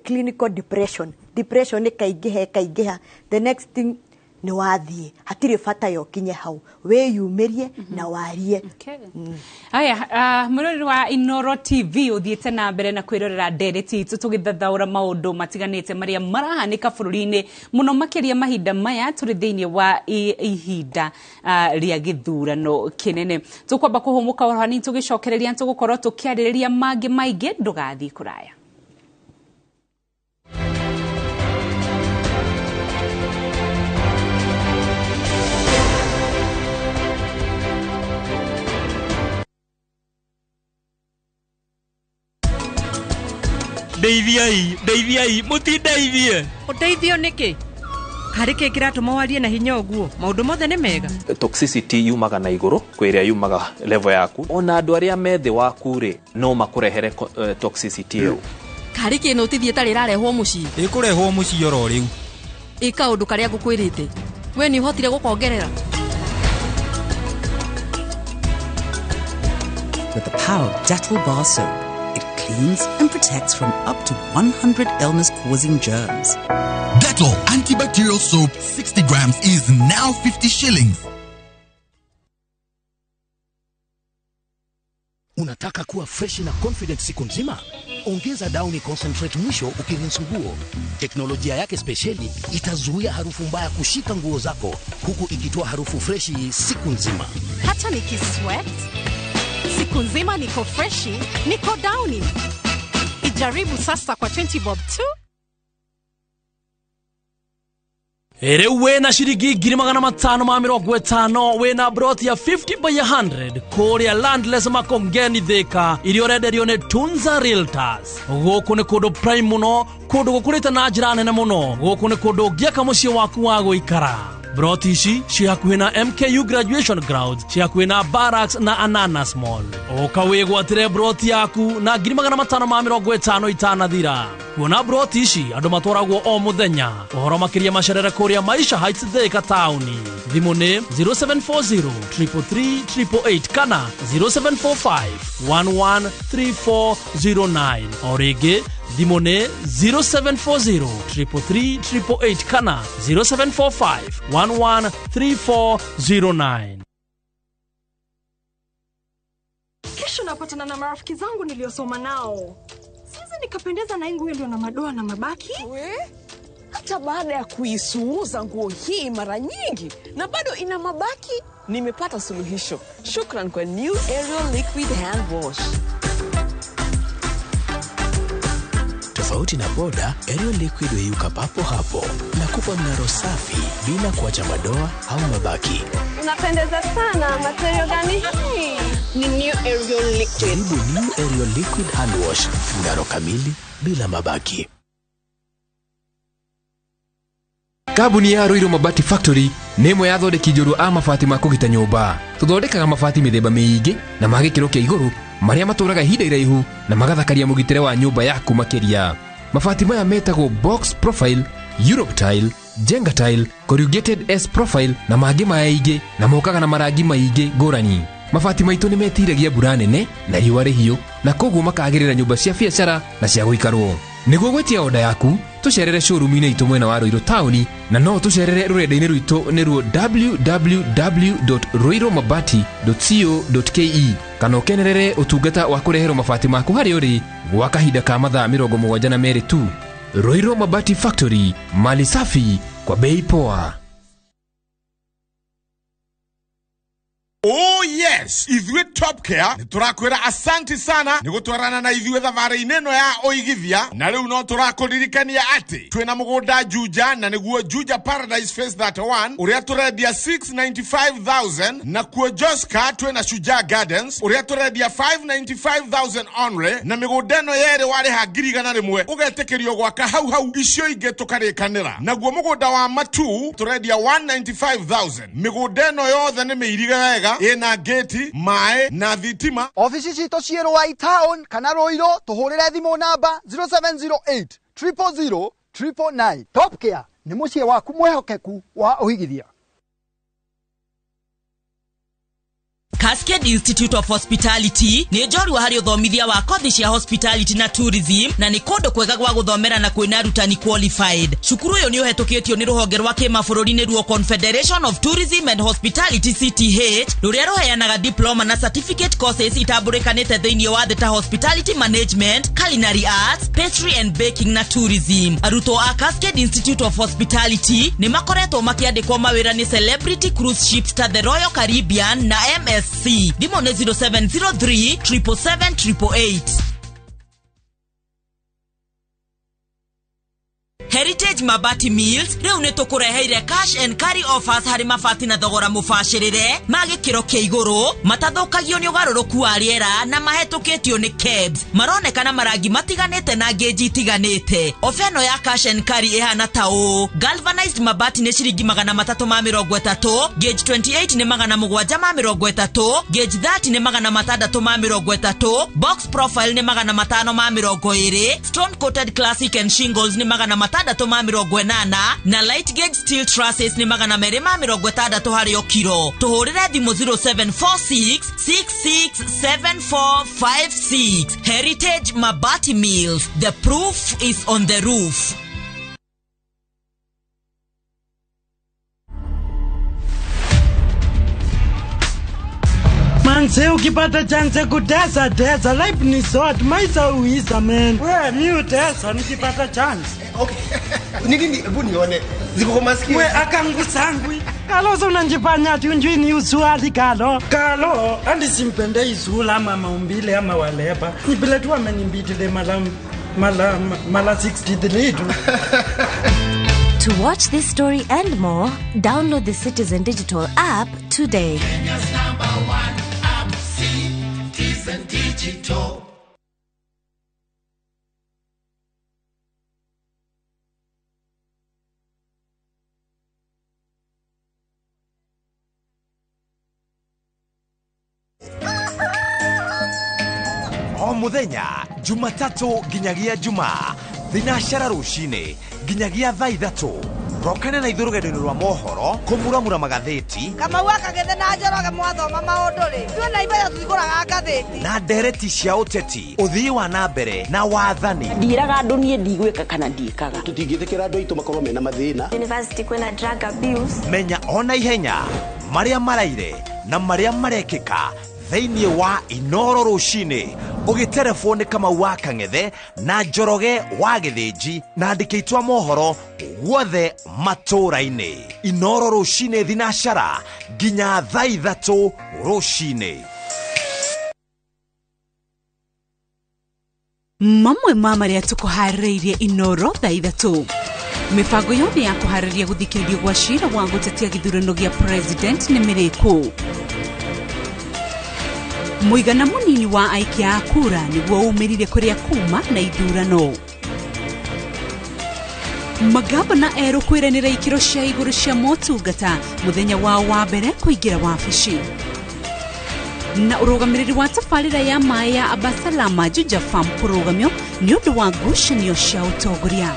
clinical depression. Depression ĩkaingĩha ĩkaingĩha, the next thing nĩ wathiĩ. Hatirĩ bata ya ũkinye hau, wĩyumĩrie na warie. Okay. Aya, mwĩroreri wa Inoro TV, ũthiĩte na mbere na kwĩrorera ndereti itũ tũgĩthathaũra maũndũ matiganĩte marĩa marahanĩka bũrũri-inĩ, mũno makĩria mahinda maya tũrĩ thĩinĩ wa ihinda rĩa gĩthurano kĩnene. Tũkwamba kũhũmũka oro hanini, tũgĩcokereria tũgũkorwo tũkĩarĩrĩria mangĩ maingĩ. Ndũgathiĩ kũraya. Ndeithiai, ndeithiai, mũtindeithie. Ũteithio nĩkĩ? Harĩ kĩ kĩratũma warie na hinya ũguo? Maũndũ mothe nĩ mega. Toxicity yumaga na igũrũ kwĩ ĩrĩa yumaga level yaku. Ona andũ arĩa me thĩ waku rĩ, no makũrehere toxicity ĩyo. Karĩ kĩ notithie ĩtarĩ ĩrarehwo mũciĩ? Ĩkũrehwo mũciĩ oro rĩu. Ĩ kaũndũ karĩa ngũkwĩrĩte we nĩ ũhotire gũkongerera? With the power of Dettol bar soap, it cleans and protects from up to 100 illness-causing germs. Dettol antibacterial soap 60 grams is now 50 shillings. Unataka kuwa fresh na confident siku nzima? Ongeza Downy Concentrate mwisho ukirinse nguo. Teknolojia yake spesheli itazuia harufu mbaya kushika nguo zako huku ikitoa harufu freshi siku nzima. Hata nikisweat siku nzima niko freshi, niko Downy. Ijaribu sasa kwa 20 bob tu. Rĩu wĩna ciringi 550,000, wĩna broti ya 50 by 100 kũrĩa Landless Makongeni Thika, iria ũrenderio nĩ Tunza Realtors. Gũkũ nĩ kũndũ prime mũno, kũndũ gũkũrĩte na njĩra nene mũno. Gũkũ nĩ kũndũ ũngĩaka mũciĩ waku wa gũikara. Broti ici ciĩ hakuhĩ na MKU Graduation Grounds, ciĩ hakuhĩ na Barracks na Ananas Mall. Ũka wĩgwatĩre broti yaku na 550,000 itanathira. Kuona broti ici andũ matwaragwo o mũthenya. Ũhoro makĩria macerere kũrĩa Maisha Heights, Thika taũni. Thimũ nĩ 0740 333 888 kana 0745 113409. O rĩngĩ thimũ nĩ 0740 333 888 kana 0745 113409. kupatana na marafiki zangu niliosoma nao. Siwezi nikapendeza na nguo iliyo na madoa na mabaki. We? Hata baada ya kuisuuza nguo hii mara nyingi na bado ina mabaki, nimepata suluhisho. Shukran kwa New Ariel Liquid Hand Wash. Tofauti na boda, Ariel Liquid huyeyuka papo hapo na kupa mng'aro safi bila kuacha madoa au mabaki. Unapendeza sana, material gani hii? Ni New Ariel Liquid. Jaribu New Ariel Liquid Hand Wash, mng'aro kamili bila mabaki. Kambuni ya Ruiru Mabati Factory nĩ ĩmwe ya athondeki njorua a mabati ma kũgita nyũmba. Tũthondekaga mabati mĩthemba mĩingĩ na ma gĩkĩro kĩa igũrũ marĩa matũraga ihinda iraihu na magathakaria mũgitĩre wa nyũmba yaku makĩria. Mabati maya metagwo box profile, Europe tile, Jenga tile, corrugated S profile na mangĩ maingĩ na mokaga na marangi maingĩ ngũrani. Mabati maitũ nĩ metiragia mbura nene na riũa rĩhiũ na koguo makagĩrĩra nyũmba cia biacara na cia gũikarwo. Nĩguo gwĩtia oda yaku tũcerere showroom-inĩ itũ mwena wa Ruiru taũni na no tũcerere rũrenda-inĩ rwitũ nĩruo www.ruirumabati.co.ke kana ũkenerere ũtungata wa kũreherwo mabati maku harĩa ũrĩ gwa kahinda ka mathaa 72 tu. Ruiru Mabati Factory, mali safi kwa bei poa. Oh yes, ithuĩ Top Care nĩ tũrakwĩra asanti sana nĩ gũtwarana na ithuĩ thabarĩ-inĩ ĩno ya ũigithia, na rĩu no tũrakũririkania atĩ twĩna mũgũnda Juja na nĩguo Juja Paradise Phase 31 ũrĩa tũrendia 695,000, na kuo Joska twĩna Shujaa Gardens ũrĩa tũrendia 595,000 only, na mĩgũnda ĩno yerĩ warĩha 100,000 ũgetĩkĩrio gwaka hau hau, icio ingĩ tũkarĩkanĩra. Naguo mũgũnda wa Matu tũrendia 195,000. Mĩgũnda ĩno yothe nĩ mĩirige wega, ina geti, mae na thitima. Ofici citũ ciĩ Ruai Town kana Ruiru, tũhũrĩre thimũ namba 0708 000 999. Top Care nĩ mũciĩ waku mwĩhokeku wa ũigithia. Cascade Institute of Hospitality nĩ njorua harĩ ũthomithia wa kothi cia hospitality na tourism na nĩ kũndũ kwega gwa gũthomera na kwĩna arutani qualified. Cukuru ũyũ nĩ ũhetũkĩtio nĩ rũhonge rwa kĩmabũrũri nĩruo Confederation of Tourism and Hospitality CTH rũrĩa rũheanaga diploma na certificate courses itambũrĩkanĩte thĩinĩ wa thĩ ta hospitality management, culinary arts, pastry and baking na tourism. Arutwo a Cascade Institute of Hospitality nĩ makoretwo makĩandĩkwo mawĩra nĩ celebrity cruise ships ta the Royal Caribbean na MSC. Thimũ nĩ 0703 777 888. Heritage Mabati Mills rĩu nĩ tũkũreheire cash and carry offers harĩ mabati na thogora mũbacĩrĩre ma gĩkĩro kĩa igũrũ matathũkagio nĩ ũgarũrũku wa rĩera na mahetũkĩtio nĩ KEBS. Maronekana marangi matiganĩte na ngĩnji itiganĩte. Ofa ĩno ya cash and carry ĩhana ta ũũ: galvanized mabati nĩ ciringi 330, gauge 28 nĩ 730, gauge 30 nĩ 630, box profile nĩ 520, stone coated classic and shingles nĩ 680 na light gauge steel trusses nĩ 260 harĩ o kiro. Tũhũrĩre thimũ 0746 667456. Heritage Mabati Mills, the proof is on the roof. Manze ukipata chance kutesa tesa, life ni short, maisha uisa man. We mi utesa nikipata chance. Okay. Nini hebu nione ziko kwa masikio. We akangu sangwi. Kalo so unanjifanya ati unjui ni usuali kalo. Kalo andi simpende izula ama maumbile ama waleba. Ni vile tu amenimbitile mala 63 tu. To watch this story and more, download the Citizen Digital app today. Kenya's number one app, Citizen Digital. O muthenya Jumatatu nginyagia Jumaa thinashara rucini nginyagia thaa 3 rokane na ithuĩ rũgendo-inĩ rwa mohoro kũmuramura magathĩti Kamau akagĩthe na Njoroge mwathoma maũndũ rĩ ithuĩ na ibaya tũtigũraga ngathĩti na ndereti cia ũteti, ũthii wa na mbere na wathani. Ndiraga andũ niĩ ndigwĩka kana ndiĩkaga. Tũtingĩtĩkĩra andũ aitũ makorwo mena mathĩna. University kwĩna drug abuse. Menya ona ihenya marĩa maraire na marĩa marekĩka Thĩinĩ wa Inoro rũcinĩ ũgĩterebwo nĩ Kamau wa Kang'ethe na Njoroge wa Gĩthĩnji na andĩki aitũ a mohoro guothe matũũra-inĩ. Inoro rũcinĩ thinacara nginya thaa 3 rũcinĩ. Mamwe ma marĩa tũkũharĩrĩirie Inoro thaa 3. Mĩbango yothe ya kũharĩria gũthikĩrĩrio gwa cira wa gũtetia gĩthurano gĩa president nĩ mĩrĩkũ. Mũigana mũnini wa aikia a kura nĩguo umĩrire kũrĩa kuma na ithurano. Magavana erũ kwĩranĩra ikĩro cia igũrũ cia motungata mũthenya wao wa mbere kũingĩra wabici. Na ũrũgamĩrĩri wa tabarĩra ya maĩ ya Abasalama Juja Farm kũrũgamio nĩ ũndũ wa ngucanio cia ũtongoria.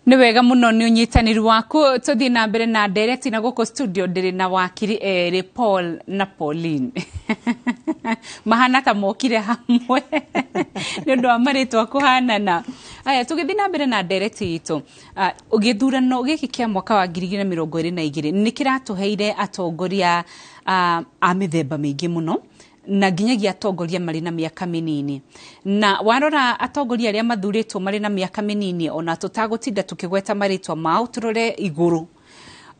Nĩ wega mũno nĩ ũnyitanĩri waku. Tũthiĩ na mbere na ndereti na gũkũ studio ndĩrĩ na wakiri erĩ, Paul na Pauline. Mahana ta mokire hamwe nĩ ũndũ wa marĩtwa kũhanana. Aya, tũgĩthiĩ na mbere na ndereti itũ, gĩthurano gĩkĩ kĩa mwaka wa 2022 nĩ kĩratũheire atongoria a mĩthemba mĩingĩ mũno, na nginyagia atongoria marĩ na mĩaka mĩnini. Na warora atongoria arĩa mathurĩtwo marĩ na mĩaka mĩnini, ona tũtagũtinda tũkĩgweta marĩtwa mao, tũrore igũrũ.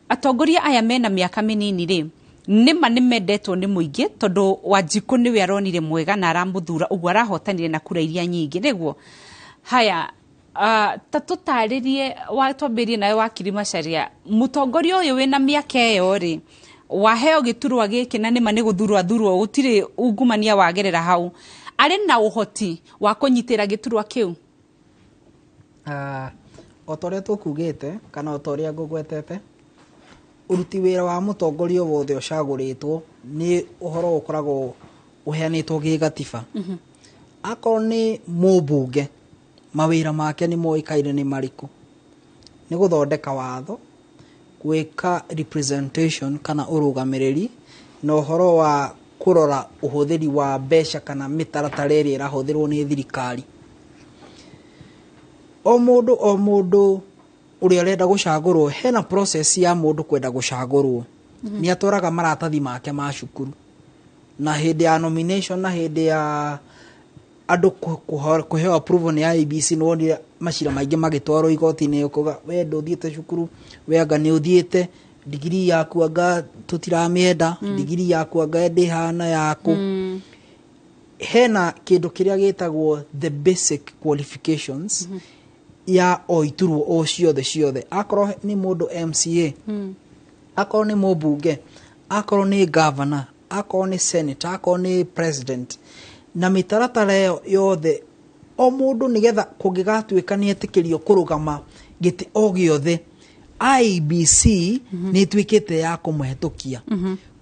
Atongoria aya mena mĩaka mĩnini rĩ, nĩma nĩ mendetwo nĩ mũingĩ, tondũ Wanjikũ nĩwe aronire mwega na aramũthura, ũguo arahotanire na kura iria nyingĩ, nĩguo? Haya, ta tũtarĩrie, twambĩrĩrie nawe wakiri Macharia, mũtongoria ũyũ wĩna mĩaka ĩyo rĩ, waheo gĩturwa gĩkĩ na nĩma nĩ gũthurwo athurwo, gũtirĩ ungumania wagerera hau, arĩ na ũhoti wa kũnyitĩra gĩturwa kĩu? O ta ũrĩa tũkugĩte kana o ta ũrĩa ngũgwetete, ũruti wĩra wa mũtongoria wothe ũcagũrĩtwo nĩ ũhoro ũkoragwo ũheanĩtwo gĩgatiba. Akorwo nĩ mũmbunge, mawĩra make nĩ moĩkaine nĩ marĩkũ? Nĩ gũthondeka watho, gwĩka representation kana ũrũgamĩrĩri, na ũhoro wa kũrora ũhũthĩri wa mbeca kana mĩtaratara ĩrĩa ĩrahũthĩrwo nĩ thirikari. O mũndũ o mũndũ ũrĩa ũrenda gũcagũrwo, hena process ya mũndũ kwenda gũcagũrwo. Nĩ atwaraga maratathi make ma cukuru, na hĩndĩ ya nomination na hĩndĩ ya andũ kũheo approval nĩ IEBC, nĩ wonire macira maingĩ magĩtwarwo igoti-inĩ, ũkauga we ndũthiĩte cukuru, we anga nĩ ũthiĩte, digiri yaku anga tũtiramĩenda, digiri yaku anga ndĩhana yaku. Hena kĩndũ kĩrĩa gĩtagwo the basic qualifications ya o iturwa o ciothe ciothe. Akorwo nĩ mũndũ MCA, akorwo nĩ mũmbunge, akorwo nĩ governor, akorwo nĩ senator, akorwo nĩ president, na mĩtaratara ĩyo yothe o mũndũ nĩgetha kũngĩgatuĩka nĩ etĩkĩrio kũrũgama gĩtĩ o gĩothe, IEBC nĩ ĩtuĩkĩte ya kũmũhetũkia.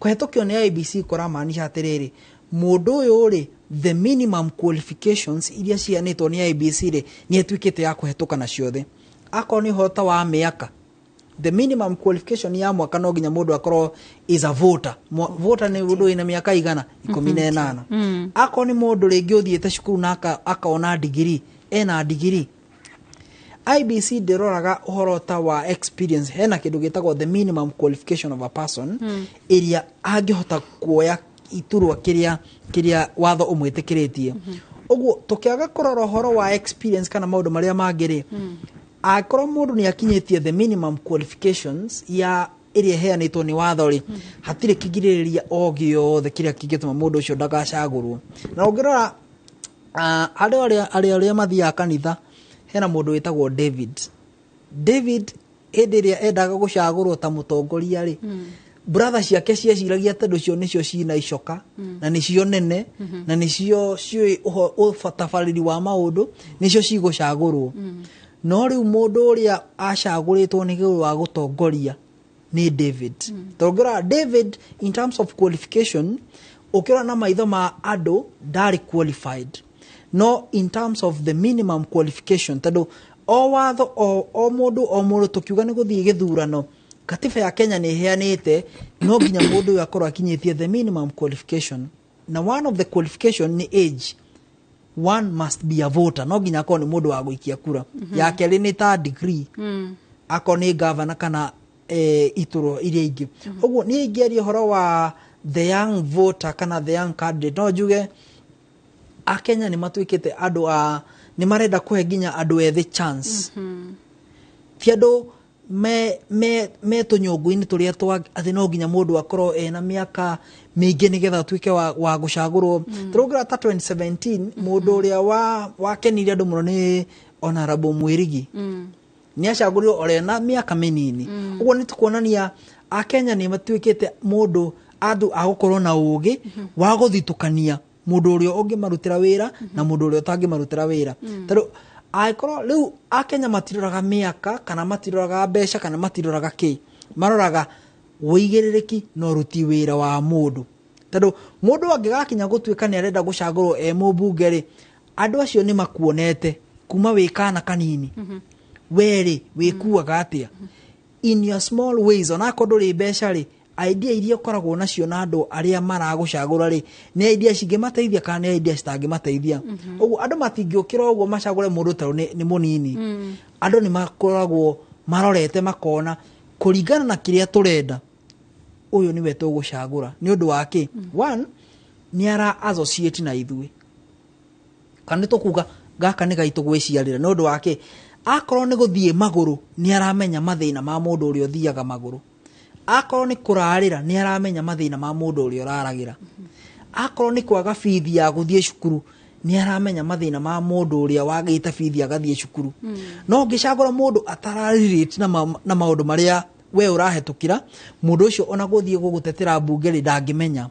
Kũhetũkio nĩ IEBC kũramaanisha atĩrĩrĩ, mũndũ ũyũ rĩ, the minimum qualifications iria ciheanĩtwo nĩ IEBC rĩ, nĩ ĩtuĩkĩte ya kũhetũka na ciothe. Akorwo nĩ ũhota wa mĩaka, the minimum qualification ya mwaka no nginya mũndũ akorwo is a voter. Voter nĩ mũndũ wĩna mĩaka igana 18. Akorwo nĩ mũndũ rĩngĩ ũthiĩte cukuru na akona digiri, ena digiri. IEBC ndĩroraga ũhoro ta wa experience. Hena kĩndũ gĩtagwo the minimum qualification of a person ĩrĩa angĩhota kuoya iturwa kĩrĩa kĩrĩa watho ũmwĩtĩkĩrĩtie. Ũguo tũkĩaga kũrora ũhoro wa experience kana maũndũ marĩa mangĩ rĩ, akorwo mũndũ nĩ akinyĩtie the minimum qualifications ya ĩrĩa ĩheanĩtwo nĩ watho rĩ, hatirĩ kĩgirĩrĩria o gĩothe kĩrĩa kĩngĩtũma mũndũ ũcio ndagacagũrwo. Na ũngĩrora arĩa arĩa arĩa mathiaga kanitha, hena mũndũ wĩtagwo David. David hĩndĩ ĩrĩa endaga gũcagũrwo ta mũtongoria rĩ, brother ciake cieciragia tondũ cio nĩcio cina icoka na nĩcio nene na nĩcio ciũĩ ũtabarĩri wa maũndũ, nĩcio cigũcagũrwo. No rĩu mũndũ ũrĩa acagũrĩtwo nĩ wa gũtongoria nĩ David. Tondũ ũngĩrora David in terms of qualification, ũkĩrora na maitho ma andũ ndarĩ qualified, no in terms of the minimum qualification, tondũ o watho o mũndũ o mũndũ tũkiuga nĩ gũthiĩ gĩthurano, Katiba ya Kenya nĩ ĩheanĩte no nginya mũndũ ũyũ akorwo akinyĩtie the minimum qualification, na one of the qualification nĩ age. One must be a voter, no nginya akorwo nĩ mũndũ wa gũikia kura. Ya kerĩ nĩ ta degree, akorwo nĩ governor kana iturwa iria ingĩ. Ũguo niĩ ingĩaria ũhoro wa the young voter kana the young candidate, no njuge Akenya nĩ matuĩkĩte andũ a nĩ marenda kũhe nginya andũ ethĩ chance. Ti andũ me tũnyũngũ-inĩ tũrĩa twa atĩ no nginya mũndũ akorwo ena mĩaka mĩingĩ nĩgetha atuĩke wa gũcagũrwo. Tũrũngĩra ta 2017, mũndũ ũrĩa wakenirie andũ mũno nĩ Honorable Mwirigi. Nĩ acagũrirwo ore na mĩaka mĩnini. Ũguo nĩ tũkuonania Akenya nĩ matuĩkĩte mũndũ andũ a gũkorwo na ũgĩ wa gũthitũkania mũndũ ũrĩa ũngĩmarutĩra wĩra na mũndũ ũrĩa ũtangĩmarutĩra wĩra. Tondũ angĩkorwo rĩu Akenya matiroraga mĩaka kana matiroraga mbeca kana matiroraga kĩ, maroraga ũigĩrĩrĩki na ũruti wĩra wa mũndũ. Tondũ mũndũ angĩgakinya gũtuĩka nĩ arenda gũcagũrwo e mũmbunge rĩ, andũ acio nĩ makuonete kuma wĩ kana kanini. Werĩ wĩkuaga atĩa in your small ways, onakorwo ndũrĩ mbeca rĩ, idea iria ũkoragwo nacio na andũ arĩa maragũcagũra rĩ, nĩ idea cingĩmateithia kana nĩ idea citangĩmateithia. Ũguo andũ matingĩũkĩra ũguo macagũre mũndũ tondũ nĩ mũnini. Andũ nĩ makoragwo marorete makona kũringana na kĩrĩa tũrenda, ũyũ nĩwe tũgũcagũra nĩ ũndũ wa kĩ. One, nĩ ara associate na ithuĩ, kana nĩ tũkuga gaka nĩ gaitũ gwĩciarĩra nĩ ũndũ wa kĩ. Akorwo nĩ gũthiĩ magũrũ, nĩ aramenya mathĩna ma mũndũ ũrĩa ũthiaga magũrũ. Akorwo nĩ kũrarĩra, nĩ aramenya mathĩna ma mũndũ ũrĩa ũraragĩra. Akorwo nĩ kwaga bithi ya gũthiĩ cukuru, nĩ aramenya mathĩna ma mũndũ ũrĩa wagĩte bithi agathiĩ cukuru. No ũngĩcagũra mũndũ atararelate na maũndũ marĩa we ũrahetũkĩra, mũndũ ũcio ona gũthiĩ gũgũtetera mbunge rĩ, ndangĩmenya.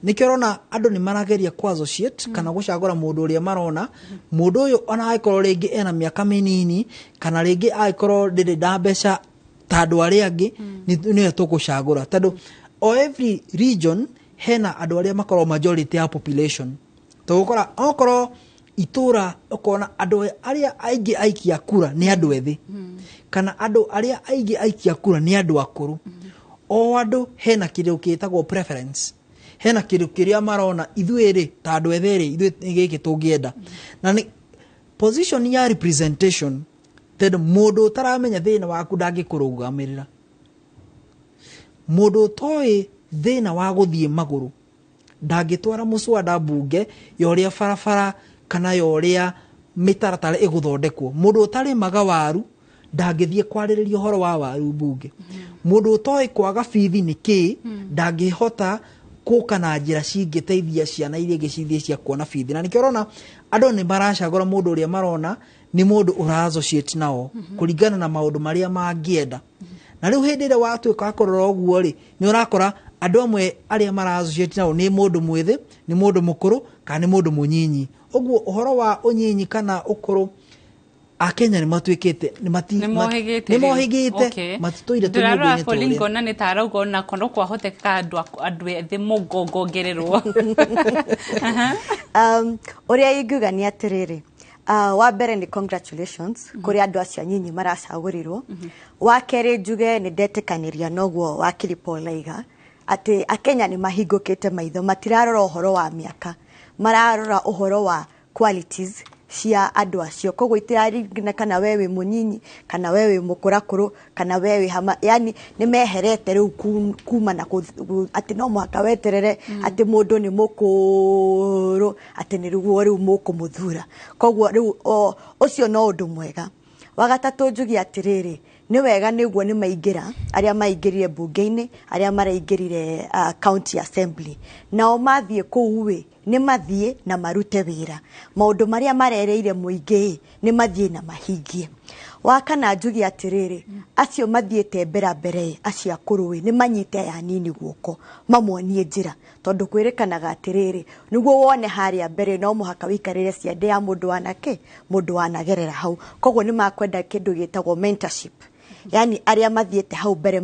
Nĩkĩo ũrona andũ nĩ marageria kũ associate kana gũcagũra mũndũ ũrĩa marona mũndũ ũyũ ona angĩkorwo rĩngĩ ena mĩaka mĩnini kana rĩngĩ angĩkorwo ndĩrĩ na mbeca ta andũ arĩa angĩ, nĩwe tũgũcagũra. Tondũ o every region hena andũ arĩa makoragwo majority ya population. Tũgũkora okorwo itũra ũkona andũ arĩa aingĩ aikia kura nĩ andũ ethĩ, kana andũ arĩa aingĩ aikia kura nĩ andũ akũrũ. O andũ hena kĩndũ gĩtagwo preference, hena kĩndũ kĩrĩa marona ithuĩ rĩ ta andũ ethĩ rĩ, ithuĩ nĩ gĩkĩ tũngĩenda. Na nĩ position ya representation, tondũ mũndũ ũtaramenya thĩna waku ndangĩkũrũgamĩrĩra. Mũndũ ũtoĩ thĩna wa gũthiĩ magũrũ ndangĩtwara mũswada mbunge ya ũrĩa barabara kana ya ũrĩa mĩtaratara ĩgũthondekwo. Mũndũ ũtarĩmaga waru ndangĩthiĩ kwarĩrĩria ũhoro wa waru mbunge. Mũndũ ũtoĩ kwaga bithi nĩ kĩĩ ndangĩhota kũka na njĩra cingĩteithia ciana iria ingĩ cithiĩ cia kuona bithi. Na nĩkĩo ũrona andũ nĩ maracagũra mũndũ ũrĩa marona nĩ mũndũ ũra associate nao kũringana na maũndũ marĩa mangĩenda. Na rĩu hĩndĩ ĩrĩa watuĩka wa kũrora ũguo rĩ, nĩ ũrakora andũ amwe arĩa mara associate nao nĩ mũndũ mwĩthĩ, nĩ mũndũ mũkũrũ kana nĩ mũndũ mũnyinyi. Ũguo ũhoro wa ũnyinyi kana ũkũrũ, Akenya nĩ matuĩkĩte nĩ mohĩgĩte, matitũire Ndĩrarora tũnyũngũ-inĩ Pauline tũrĩa. ngona nĩ ta arauga ona kono kwahoteka andũ ethĩ mũngongongererwo. Ũrĩa ingiuga nĩ atĩrĩrĩ, wa mbere nĩ congratulations kũrĩ andũ acio anyinyi maracagũrirwo. Wa kerĩ njuge nĩ ndetĩkanĩria noguo wakiri Paul aiga atĩ Akenya nĩ mahingũkĩte maitho, matirarora ũhoro wa mĩaka, mararora ũhoro wa qualities cia andũ acio. Koguo itiraringana kana we wĩ mũnyinyi kana we wĩ mũkũrakũrũ kana we wĩ hama, yani nĩ meherete rĩu kuma na atĩ no mũhaka weterere atĩ mũndũ nĩ mũkũrũ atĩ nĩguo rĩu mũkũmũthura. Koguo rĩu ũcio no ũndũ mwega. Wa gatatũ njuge atĩrĩrĩ, nĩ wega nĩguo nĩ maingĩra arĩa maingĩrire mbunge-inĩ, arĩa maraingĩrire county assembly, nao mathiĩ kũu ĩ, nĩ mathiĩ na marute wĩra. Maũndũ marĩa marereire mũingĩ ĩ, nĩ mathiĩ na mahingie. Wa kana njuge atĩrĩrĩ, acio mathiĩte mbere mbere ĩ, acio akũrũ ĩ, nĩ manyite aya anini guoko mamonie njĩra, tondũ kwĩrĩkanaga atĩrĩrĩ, nĩguo wone harĩa mbere no mũhaka wĩikarĩre ciande ya mũndũ wanake, mũndũ wanagerera hau. Koguo nĩ makwenda kĩndũ gĩtagwo mentorship, yani arĩa mathiĩte hau mbere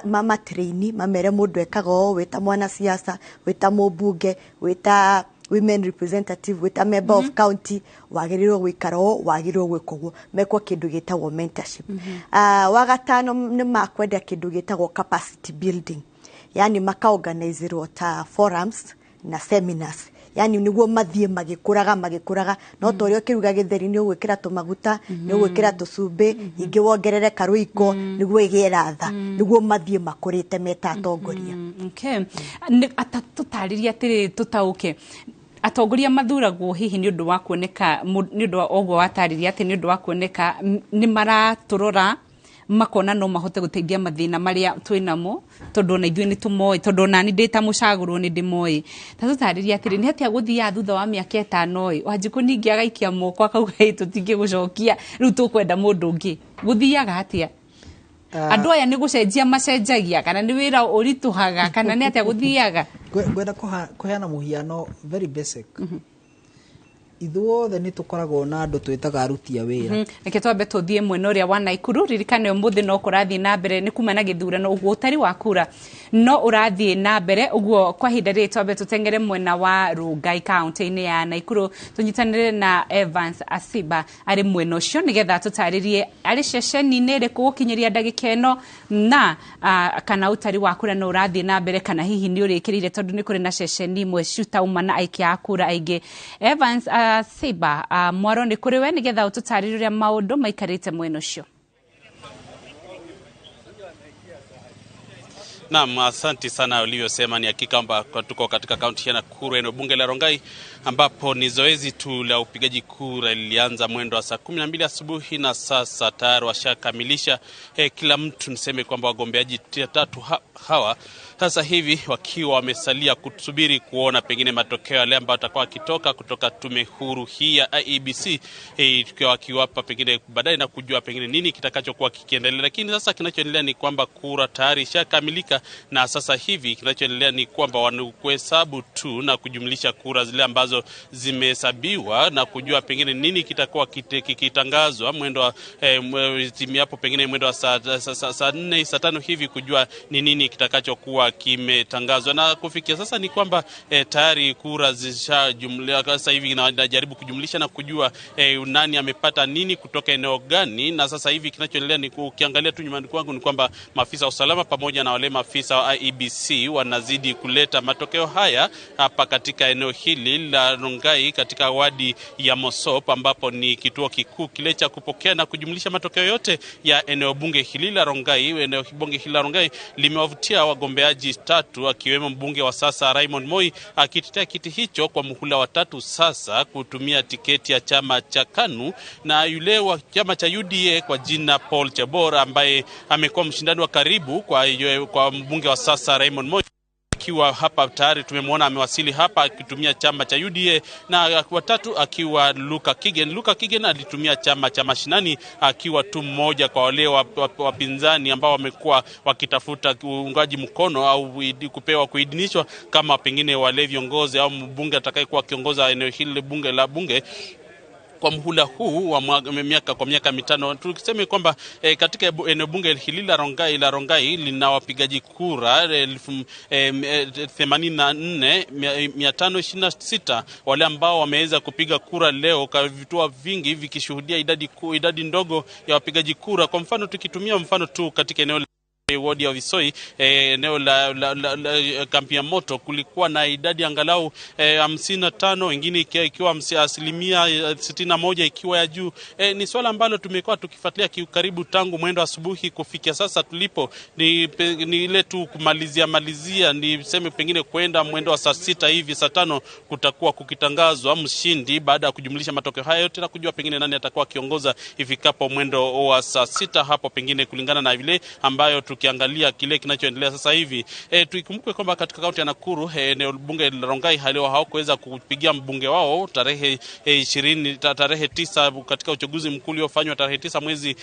mamatraini, mamere mũndũ ekaga ũũ, wĩta mwanasiasa, wĩta mũmbunge, wĩta women representative, wĩ ta member of county, wagĩrĩirwo gũikara ũũ, wagĩrĩirwo gwĩka ũguo, mekwo kĩndũ gĩtagwo mentorship. Wa gatano nĩ makwenda kĩndũ gĩtagwo capacity building, yani makaorganizerwo ta forums na seminars, yani nĩguo mathiĩ magĩkũraga magĩkũraga. No ta ũrĩa ũkĩruga gĩtheri, nĩ ũgwĩkĩra tũmaguta, nĩ ũgwĩkĩra tũcumbĩ, ningĩ wongerere karũiko nĩguo ĩgĩe ratha, nĩguo mathiĩ makũrĩte meta atongoria. Okay. Ata tũtarĩrie atĩrĩrĩ, tũtaũke, atongoria mathuragwo hihi nĩ ũndũ wa kuoneka, nĩ ũndũ wa ũguo watarĩria atĩ nĩ ũndũ wa kuoneka nĩ maratũrora makona no mahote gũteithia mathĩna marĩa twĩ namo, tondũ ona ithuĩ nĩ tũmoĩ, tondũ ona ni ndĩ ta mũcagũrwo nĩ ndĩmoĩ. Ta tũtarĩrie atĩrĩ, nĩ atĩa gũthiaga thutha wa mĩaka 5 ĩ, Wanjikũ ningĩ agaikia moko akauga ĩ tũtingĩgũcokia, rĩu tũkwenda mũndũ ũngĩ, gũthiaga atĩa? Andũ aya nĩ gũcenjia macenjagia, kana nĩ wĩra ũritũhaga, kana nĩ atĩa gũthiaga? Ngwenda kũheana mũhiano very basic. Ithuothe nĩ tũkoragwo na andũ twĩtaga aruti a wĩra. Reke twambe tũthiĩ mwena ũrĩa wa Naikuru. Ririkane ũmũthĩ no kũrathiĩ na mbere nĩ kuma na gĩthurano, ũguo ũtari wa kura no ũrathiĩ na mbere. Ũguo kwa ihinda rĩrĩ twambe tũtengere mwena wa Rongai kaunti-inĩ ya Naikuru, tũnyitanĩre na Evans Asiba arĩ mwena ũcio nĩgetha tũtarĩrie arĩ ceceni-inĩ ĩrĩkũ gũkinyĩria ndagĩka ĩno, na kana ũtari wa kura no ũrathiĩ na mbere, kana hihi nĩ ũrĩkĩrĩire, tondũ nĩ kũrĩ na ceceni imwe citauma na aikia a kura aingĩ. Evans Asiba, mwaro nĩ kũrĩ we nĩgetha ũtũtarĩrie ũrĩa maũndũ maikarĩte mwena ũcio. Naam, asante sana. Ulivyosema ni hakika kwamba tuko katika kaunti ya Nakuru, eneo bunge la Rongai, ambapo ni zoezi tu la upigaji kura lilianza mwendo wa saa 12 asubuhi na sasa tayari washakamilisha. Kila mtu, niseme kwamba wagombeaji tatu hawa sasa hivi wakiwa wamesalia kusubiri kuona pengine matokeo yale ambayo atakuwa akitoka kutoka tume huru hii ya IEBC, tukiwa wakiwapa pengine baadaye na kujua pengine nini kitakachokuwa kikiendelea. Lakini sasa kinachoendelea ni kwamba kura tayari ishakamilika, na sasa hivi kinachoendelea ni kwamba wanakuhesabu tu na kujumlisha kura zile ambazo zimehesabiwa na kujua pengine nini kitakuwa kikitangazwa mwendo wa hapo pengine mwendo wa saa 4 saa 5 hivi, kujua ni nini kitakachokuwa kimetangazwa. Na kufikia sasa ni kwamba tayari kura zishajumlisha, sasa hivi najaribu kujumlisha na kujua nani amepata nini kutoka eneo gani. Na sasa hivi kinachoendelea ni ukiangalia tu nyumbani kwangu ni kwamba maafisa wa usalama pamoja na wale maafisa wa IEBC wanazidi kuleta matokeo haya hapa katika eneo hili la Rongai katika wadi ya Mosop, ambapo ni kituo kikuu kile cha kupokea na kujumlisha matokeo yote ya eneo bunge hili la Rongai. Eneo bunge hili la Rongai limewavutia wagombeaji tatu, akiwemo mbunge wa sasa Raymond Moi akitetea kiti hicho kwa muhula wa 3 sasa kutumia tiketi ya chama cha KANU, na yule wa chama cha UDA kwa jina Paul Chebora ambaye amekuwa mshindani wa karibu kwa mbunge wa sasa Raymond Moi, akiwa hapa tayari tumemwona amewasili hapa akitumia chama cha UDA, na watatu akiwa Luka Kigen. Luka Kigen alitumia chama cha Mashinani akiwa tu mmoja kwa wale wapinzani ambao wamekuwa wakitafuta uungaji mkono au kupewa kuidhinishwa kama pengine wale viongozi au mbunge atakayekuwa kiongoza eneo hili bunge la bunge kwa muhula huu wa miaka 5. Tukiseme kwamba katika eneo bunge hili la Rongai lina wapigaji kura 84,526 wale ambao wameweza kupiga kura leo, kwa vituo vingi vikishuhudia idadi ndogo ya wapigaji kura. Kwa mfano tukitumia mfano tu katika eneo wodi ya Visoi, eneo la kampi ya moto, kulikuwa na idadi angalau 55, wengine ikiwa 61% ikiwa ya juu. Ni swala ambalo tumekuwa tukifuatilia karibu tangu mwendo asubuhi kufikia sasa tulipo. Ni ile tu kumalizia, niseme pengine kwenda mwendo wa saa 6 hivi saa 5 kutakuwa kukitangazwa mshindi baada ya kujumlisha matokeo haya yote na kujua pengine nani atakuwa kiongoza ifikapo mwendo wa saa 6 hapo, pengine kulingana na vile ambayo tukiangalia kile kinachoendelea sasa hivi. Tuikumbuke kwamba katika kaunti ya Nakuru eneo bunge la Rongai hawakuweza kupigia mbunge wao tarehe 9 katika uchaguzi mkuu uliofanywa tarehe 9 mwezi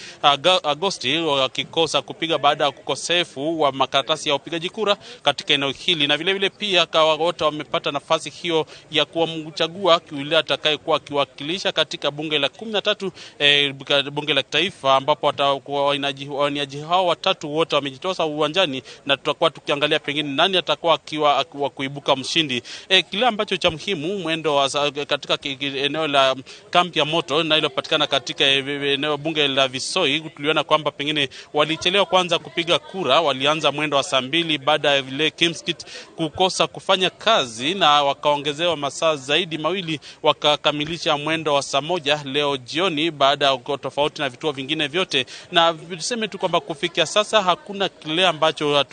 Agosti, wakikosa kupiga baada ya kukosefu wa makaratasi ya upigaji kura katika eneo hili. Na vile vile pia kwa wote wamepata nafasi hiyo ya kumchagua yule atakayekuwa akiwakilisha katika bunge la 13, bunge la kitaifa, ambapo watakuwa waniaji hao watatu wote wamejitosa uwanjani, na tutakuwa tukiangalia pengine nani atakuwa akiwa wa kuibuka mshindi. Kile ambacho cha muhimu mwendo wa katika eneo la kambi ya moto na iliyopatikana katika eneo bunge la Visoi, tuliona kwamba pengine walichelewa kwanza kupiga kura. Walianza mwendo wa saa 2 baada ya vile Kimskit kukosa kufanya kazi, na wakaongezewa masaa zaidi 2 wakakamilisha mwendo wa saa 1 leo jioni, baada ya tofauti na vituo vingine vyote. Na tuseme tu kwamba kufikia sasa hakuna kile ambacho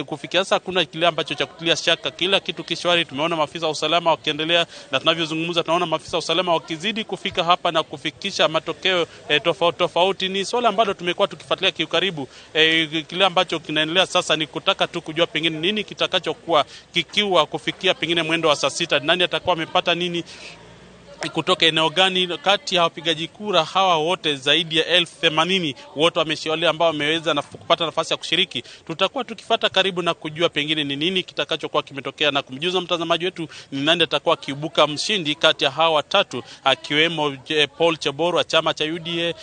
kufikia sasa hakuna kile ambacho cha kutilia shaka. Kila kitu kishwari. Tumeona maafisa wa usalama wakiendelea, na tunavyozungumza tunaona maafisa wa usalama wakizidi kufika hapa na kufikisha matokeo tofauti tofauti. Ni swala ambalo tumekuwa tukifuatilia kiukaribu. Kile ambacho kinaendelea sasa ni kutaka tu kujua pengine nini kitakachokuwa kikiwa kufikia pengine mwendo wa saa 6, nani atakuwa amepata nini kutoka eneo gani kati ya wapigaji kura hawa wote zaidi ya 80,000 wote wameshawale ambao wameweza na kupata nafasi ya kushiriki. Tutakuwa tukifuata karibu na kujua pengine ni nini kitakachokuwa kimetokea na kumjuza mtazamaji wetu ni nani atakuwa akiibuka mshindi kati ya hawa watatu, akiwemo Paul Chebor wa chama cha UDA,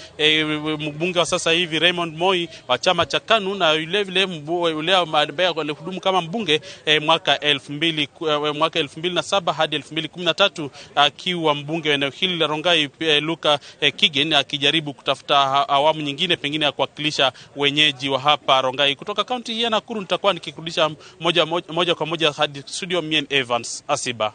mbunge wa sasa hivi Raymond Moi wa chama cha KANU, na yule vile yule ambaye alihudumu kama mbunge mwaka 2007 hadi 2013 akiwa mbunge wa eneo hili la Rongai Luka Kigen, akijaribu kutafuta awamu nyingine pengine ya kuwakilisha wenyeji wa hapa Rongai. Kutoka kaunti hii ya Nakuru nitakuwa nikikurudisha moja kwa moja hadi studio. Mien Evans Asiba.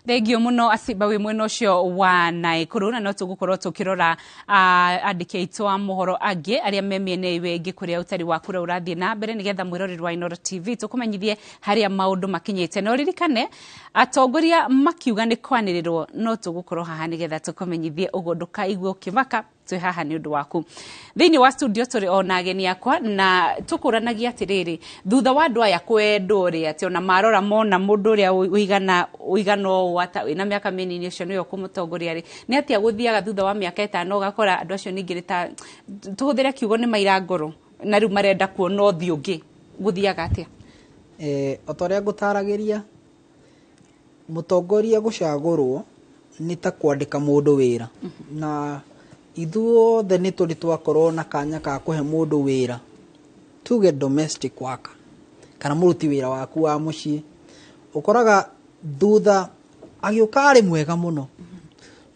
Thengio muno Asiba wi mwena ucio wa Naikuru, na no tugukorwo tukirora andĩki aitũ a mohoro angĩ arĩa me mĩena ĩyo ĩngĩ kũrĩa ũtari wa kura ũrathiĩ na mbere, nĩgetha mwĩroreri wa Inooro TV tũkũmenyithie harĩa maũndũ makinyĩte. Na ũririkane atongoria makiuga nĩ kwanĩrĩrwo, no tũgũkorwo haha nĩgetha tũkũmenyithie ũguo ndũkaigue ũkĩmaka, twĩ haha nĩ ũndũ waku. Thĩinĩ wa studio tũrĩ ona ageni akwa, na tũkũranagia atĩrĩrĩ, thutha wa andũ aya kwendwo rĩ, atĩ ona marora mona mũndũ ũrĩa ũigana ũũ ata wĩna mĩaka mĩnini ũcio nĩwe ũkũmũtongoria rĩ, nĩ atĩa gũthiaga thutha wa mĩaka 5 ũgakora andũ acio ningĩ nĩ ta tũhũthĩre kiugo nĩ maira ngoro na rĩu marenda kuona ũthiũ ũngĩ, gũthiaga atĩa? O ta ũrĩa ngũtaragĩria, mũtongoria gũcagũrwo nĩ ta kwandĩka mũndũ wĩra, na ithuothe nĩ tũrĩ twakorwo na kanya ka kũhe mũndũ wĩra, tuge domestic worker kana mũruti wĩra waku wa mũciĩ. Ũkoraga thutha agĩũka arĩ mwega mũno,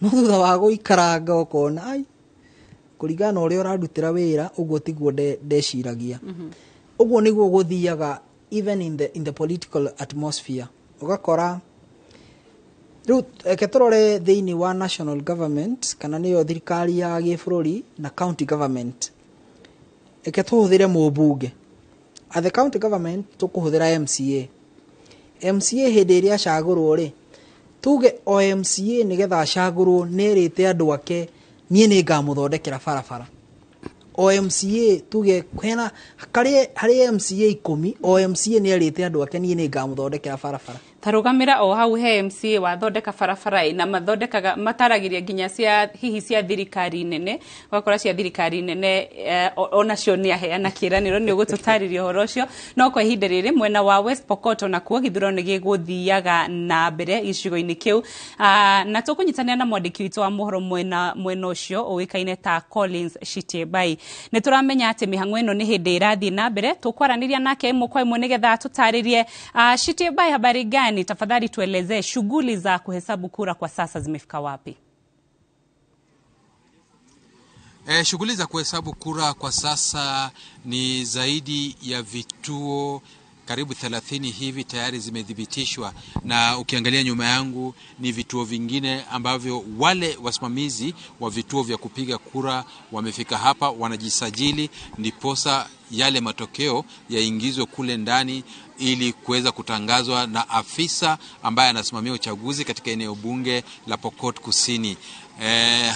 no thutha wa gũikaranga ũkona ai kũringana na ũrĩa ũrarutĩra wĩra ũguo tiguo ndeciragia. Ũguo nĩguo gũthiaga even in the political atmosphere. Ũgakora rĩu reke tũrore thĩinĩ wa national government kana nĩyo thirikari ya gĩbũrũri na county government. Reke tũhũthĩre mũmbunge. At the county government tũkũhũthĩra MCA. MCA hĩndĩ ĩrĩa acagũrwo rĩ, tuge o MCA nĩgetha acagũrwo nĩerĩte andũ ake niĩ nĩngamũthondekera barabara. O MCA tuge hena harĩ MCA 10, o MCA nĩerĩte andũ ake niĩ nĩngamũthondekera barabara. Tarugamĩra o hau he MCA wathondeka barabara na mathondekaga mataragĩria nginya cia hihi cia thirikari nene, ũgakora cia thirikari nene onacio nĩ aheana kĩĩranĩro. Nĩ ũgũtũtarĩria ũhoro ũcio. No kwa ihinda rĩrĩ mwena wa West Pokot onakuo gĩthurano nĩ gĩgũthiaga na mbere gĩcigo-inĩ kĩu, na tũkũnyitanĩra na mwandĩki witũ wa mohoro mwena ũcio ũĩkaine ta Collins Shitiebai. Nĩ tũramenya atĩ mĩhang'o ĩno nĩ hĩndĩ ĩrathiĩ na mbere, tũkwaranĩria nake ĩmwe kwa ĩmwe nĩgetha atũtarĩrie. Shitiebai, habari gani? Tafadhali tuelezee shughuli za kuhesabu kura kwa sasa zimefika wapi? Shughuli za kuhesabu kura kwa sasa ni zaidi ya vituo karibu 30 hivi tayari zimethibitishwa, na ukiangalia nyuma yangu ni vituo vingine ambavyo wale wasimamizi wa vituo vya kupiga kura wamefika hapa, wanajisajili ndiposa yale matokeo yaingizwe kule ndani ili kuweza kutangazwa na afisa ambaye anasimamia uchaguzi katika eneo bunge la Pokot Kusini.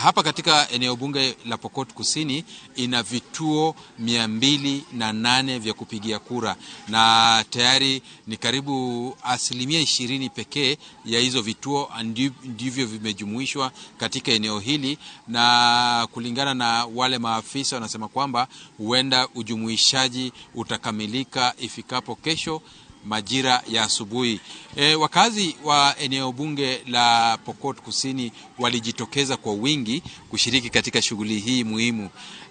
Hapa katika eneo bunge la Pokot Kusini ina vituo 208 vya kupigia kura, na tayari ni karibu 20% pekee ya hizo vituo ndivyo vimejumuishwa katika eneo hili, na kulingana na wale maafisa wanasema kwamba huenda ujumuishaji utakamilika ifikapo kesho majira ya asubuhi. Wakazi wa eneo bunge la Pokot Kusini walijitokeza kwa wingi kushiriki katika shughuli hii muhimu,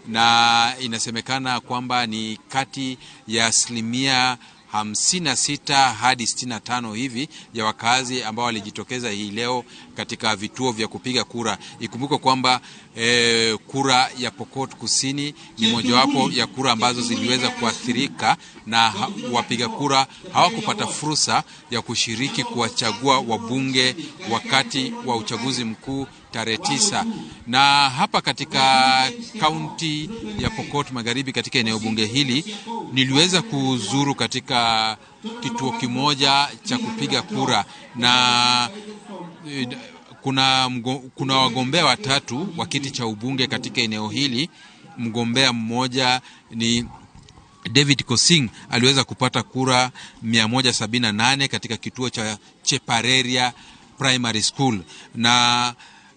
na inasemekana kwamba ni kati ya 56% hadi 65 hivi ya wakazi ambao walijitokeza hii leo katika vituo vya kupiga kura. Ikumbuke kwamba kura ya Pokot Kusini ni mojawapo ya kura ambazo ziliweza kuathirika na wapiga kura hawakupata fursa ya kushiriki kuwachagua wabunge wakati wa uchaguzi mkuu tarehe 9. Na hapa katika kaunti ya Pokot Magharibi, katika eneo bunge hili, niliweza kuzuru katika kituo kimoja cha kupiga kura, na kuna wagombea watatu wa kiti cha ubunge katika eneo hili. Mgombea mmoja ni David Kosing, aliweza kupata kura 178 katika kituo cha Chepareria Primary School, na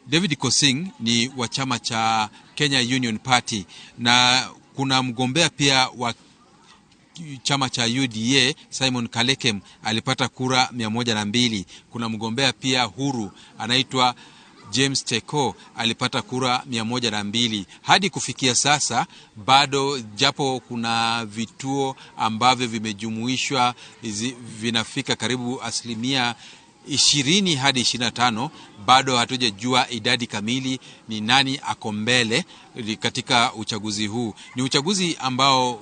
David Kosing ni wa chama cha Kenya Union Party. Na kuna mgombea pia wa chama cha UDA Simon Kalekem alipata kura 102. Kuna mgombea pia huru anaitwa James Teko alipata kura 102. Hadi kufikia sasa bado, japo kuna vituo ambavyo vimejumuishwa vinafika karibu 20% hadi 25%, bado hatujajua idadi kamili ni nani ako mbele katika uchaguzi huu. Ni uchaguzi ambao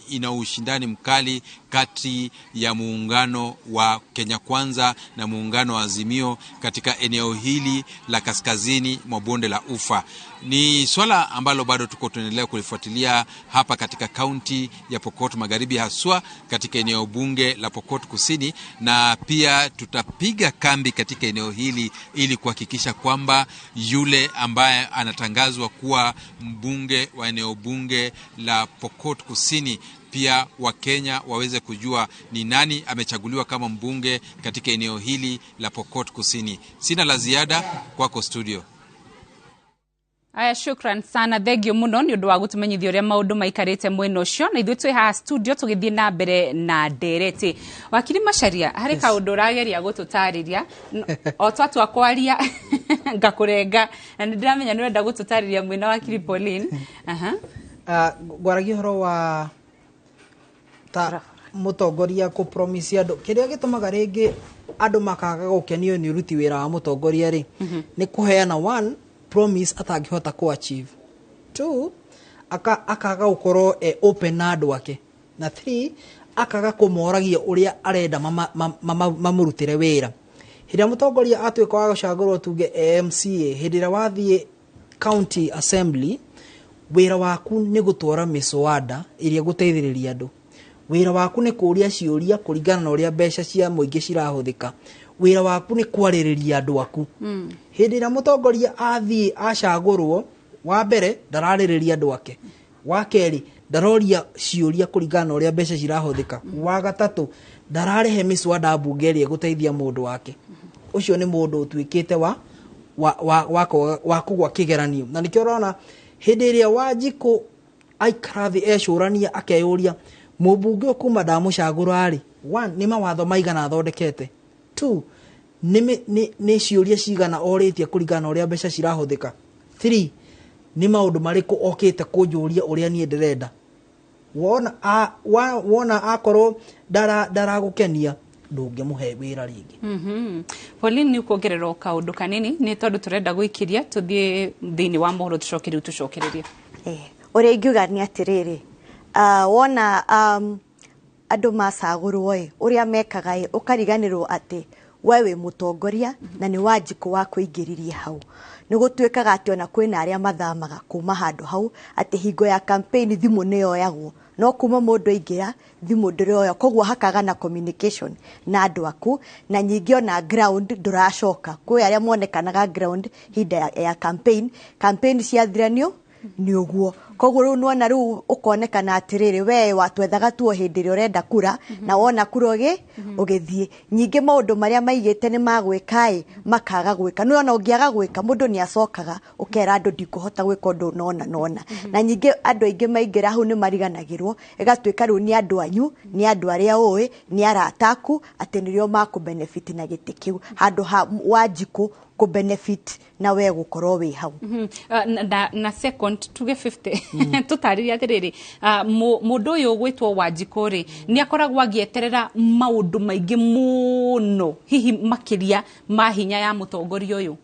ina ushindani mkali kati ya muungano wa Kenya Kwanza na muungano wa Azimio katika eneo hili la kaskazini mwa bonde la Ufa. Ni swala ambalo bado tuko tunaendelea kulifuatilia hapa katika kaunti ya Pokot Magharibi, haswa katika eneo bunge la Pokot Kusini, na pia tutapiga kambi katika eneo hili ili kuhakikisha kwamba yule ambaye anatangazwa kuwa mbunge wa eneo bunge la Pokot Kusini, pia Wakenya waweze kujua ni nani amechaguliwa kama mbunge katika eneo hili la Pokot Kusini. Sina la ziada, kwako studio. Aya, shukran sana, thengio muno ni undu wa gutumenyithia uria maundu maikarite mwena ucio, na ithuĩ twĩ haha studio tũgĩthiĩ na mbere na ndereti. Wakiri Macharia, harĩ kaũndũ ũrageria gũtũtarĩria o twatua kwaria ngakũrenga, na nĩ ndĩramenya nĩ ũrenda gũtũtarĩria mwena wakiri Pauline. Ngwaragia ũhoro wa ta mũtongoria kũ promise andũ. Kĩrĩa gĩtũmaga rĩngĩ andũ makaga gũkenio nĩ ũruti wĩra wa mũtongoria rĩ, nĩ kũheana one promise atangĩhota kũ achieve, two akaga gũkorwo open na andũ ake, na three akaga kũmoragia ũrĩa arenda mamũrutĩre wĩra. Hĩndĩ ĩrĩa mũtongoria atuĩka wa gũcagũrwo tuge MCA, hĩndĩ ĩrĩa wathiĩ county assembly, wĩra waku nĩ gũtwara mĩswada ĩrĩa gũteithĩrĩria andũ. Wĩra waku nĩ kũũria ciũria kũringana na ũrĩa mbeca cia mũingĩ cirahũthĩka. Wĩra waku nĩ kwarĩrĩria andũ aku. Hĩndĩ ĩrĩa mũtongoria athiĩ acagũrwo, wa mbere ndararĩrĩria andũ ake, wa kerĩ ndaroria ciũria kũringana na ũrĩa mbeca cirahũthĩka, wa gatatũ ndararehe mĩswada mbunge ĩrĩa ĩgũteithia mũndũ wake. Ũcio nĩ mũndũ ũtuĩkĩte wa kũgwa kĩgeranio. Na nĩkĩo ũrona hĩndĩ ĩrĩa Wanjikũ aikara thĩ ecũrania akeyũria, mũmbunge ũyũ kuma ndamũcagũra rĩ, one, nĩ mawatho maigana athondekete, two, nĩ ciũria cigana orĩtie kũringana na ũrĩa mbeca cirahũthĩka, three, nĩ maũndũ marĩkũ okĩte kũnjũria ũrĩa niĩ ndĩrenda. Wona akorwo ndaragũkenia, ndũngĩmũhe wĩra rĩngĩ. Pauline, nĩ ũkuongerera o kaũndũ kanini nĩ tondũ tũrenda gũikĩria tũthiĩ thĩinĩ wa mohoro tũcoke rĩu tũcokererie. Ũrĩa ingiuga nĩ atĩrĩrĩ, wona andũ macagũrwo ĩ, ũrĩa mekaga ĩ, ũkariganĩrwo atĩ we wĩ mũtongoria na nĩ Wanjikũ wa kũingĩririe hau. Nĩ gũtuĩkaga atĩ ona kwĩna arĩa mathamaga kuma handũ hau, atĩ hingo ya campaign thimũ nĩ yoyagwo, no kuma mũndũ aingĩra thimũ ndĩroya, koguo hakaga na communication na andũ aku, na nyingĩ ona ground ndũracoka. Kwĩ arĩa monekanaga ground hinda ya campaign, campaign ciathira nĩ ũguo. Koguo rĩu nĩwona rĩu ũkonekana atĩrĩrĩ, we watwethaga tu o hĩndĩ ĩrĩa ũrenda kura, na wona kura ũgĩthiĩ. Ningĩ maũndũ marĩa maigĩte nĩ magwĩka ĩ, makaga gwĩka. Nĩwona ũngĩaga gwĩka, mũndũ nĩ acokaga ũkera andũ ndikũhota gwĩka ũndũ nona nona. Na ningĩ andũ aingĩ maingĩra hau nĩ mariganagĩrwo, ĩgatuĩka rĩu nĩ andũ anyu, nĩ andũ arĩa ũĩ, nĩ arata aku, atĩ nĩrĩo makũ benefit na gĩtĩ kĩu handũ ha Wanjikũ kũ benefit na we gũkorwo wĩ hau. Na second tuge 50 tũtarĩrie atĩrĩrĩ, mũndũ ũyũ ũgwĩtwo Wanjikũ rĩ, nĩ akoragwo agĩeterera maũndũ maingĩ mũno, hihi makĩria ma hinya ya mũtongoria ũyũ.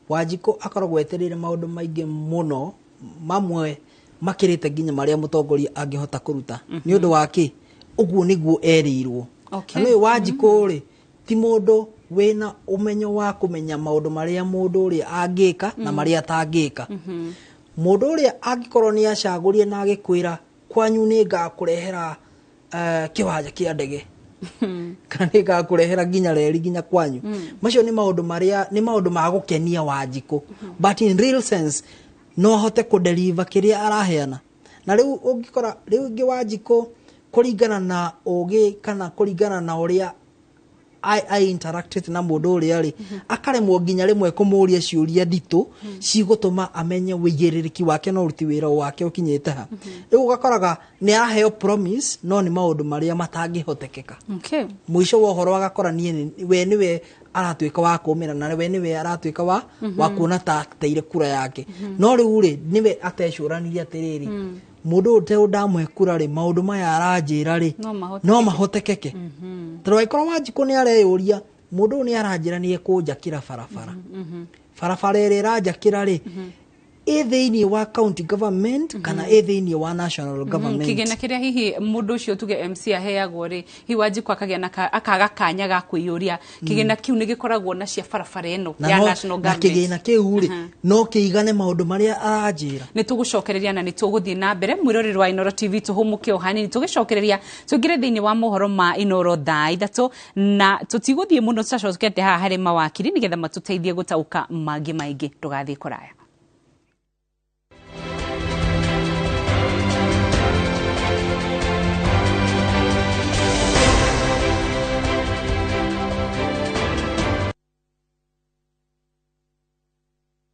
Wanjikũ akoragwo etereire maũndũ maingĩ mũno, mamwe makĩrĩte nginya marĩa mũtongoria angĩhota kũruta. Nĩ ũndũ wa kĩ? Ũguo nĩguo erĩirwo. Na nĩũĩ Wanjikũ rĩ, ti mũndũ wĩna ũmenyo wa kũmenya maũndũ marĩa mũndũ ũrĩa angĩka na marĩa atangĩka. Mũndũ ũrĩa angĩkorwo nĩ acagũrie na agĩkwĩra kwanyu nĩ ngakũrehera kĩwanja kĩa ndege, kana nĩ ngakũrehera nginya reri nginya kwanyu, macio nĩ maũndũ marĩa nĩ maũndũ ma gũkenia Wanjikũ, but in real sense no ahote kũdeliver kĩrĩa araheana? Na rĩu ũngĩkora rĩu ingĩ Wanjikũ, kũringana na ũgĩ kana kũringana na ũrĩa I interacted na mũndũ ũrĩa rĩ, akaremwo nginya rĩmwe kũmũria ciũria nditũ cigũtũma amenye wĩigĩrĩrĩki wake na ũruti wĩra wake ũkinyĩte ha. Rĩu ũgakoraga nĩ araheo promise, no nĩ maũndũ marĩa matangĩhotekeka. Mũico wa ũhoro agakora niĩ we nĩwe aratuĩka wa kũmĩra, na we nĩwe aratuĩka wa wa kuona ta ateire kura yake. No rĩu rĩ, nĩwe atecũranirie atĩrĩrĩ, mũndũ ũyũ teo ndamũhe kura rĩ, maũndũ maya aranjĩra rĩ, No mahotekeke. No mahotekeke? Tondũ angĩkorwo Wanjikũ nĩ areyũria, mũndũ ũyũ nĩ aranjĩra nĩ ekũnjakĩra barabara, barabara ĩrĩa ĩranjakĩra rĩ, ĩ thĩinĩ wa county government kana ĩ thĩinĩ wa national government? Kĩgĩna kĩrĩa hihi mũndũ ũcio tuge MC aheagwo rĩ, hihi Wanjikũ akagĩa na akaga kanya ga kwĩyũria kĩgĩna kĩu nĩ gĩkoragwo na cia barabara ĩno na ya no, national na government? Kĩgĩna kĩu rĩ, no kĩigane maũndũ marĩa aranjĩra? Nĩ tũgũcokereria na nĩ tũgũthiĩ na mbere, mwĩroreri wa Inoro TV. Tũhũmũke o hanini, tũgĩcokereria tũingĩre thĩinĩ wa mohoro ma Inoro thaa 3, na tũtigũthiĩ mũno, tũcokete haha harĩ mawakiri nĩgetha matũteithie gũtaũka mangĩ maingĩ. Ndũgathiĩ kũraya.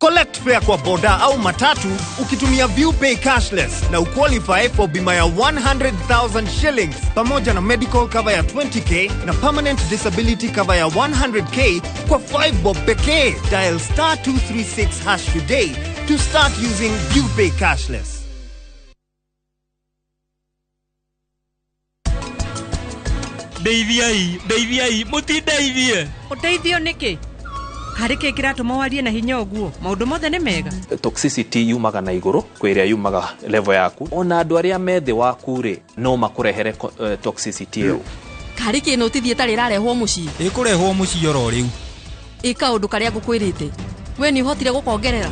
Collect fare kwa boda au matatu ukitumia ViewPay cashless na uqualify for bima ya 100,000 shillings pamoja na medical cover ya 20K na permanent disability cover ya 100K kwa 5 bob pekee. Dial *236# today to start using ViewPay cashless. Ndeithiai, ndeithiai, mũtindeithie. Ũteithio nĩkĩ? Harĩ kĩ kĩratũma warie na hinya ũguo? Maũndũ mothe nĩ mega. Toxicity yumaga na igũrũ kwĩ ĩrĩa yumaga level yaku. Ona andũ arĩa me thĩ waku rĩ, no makũrehere toxicity ĩyo. Karĩ kĩ notithie ĩtarĩ ĩrarehwo mũciĩ? Ĩkũrehwo mũciĩ oro rĩu. Ĩ kaũndũ karĩa ngũkwĩrĩte we nĩ ũhotire gũkongerera?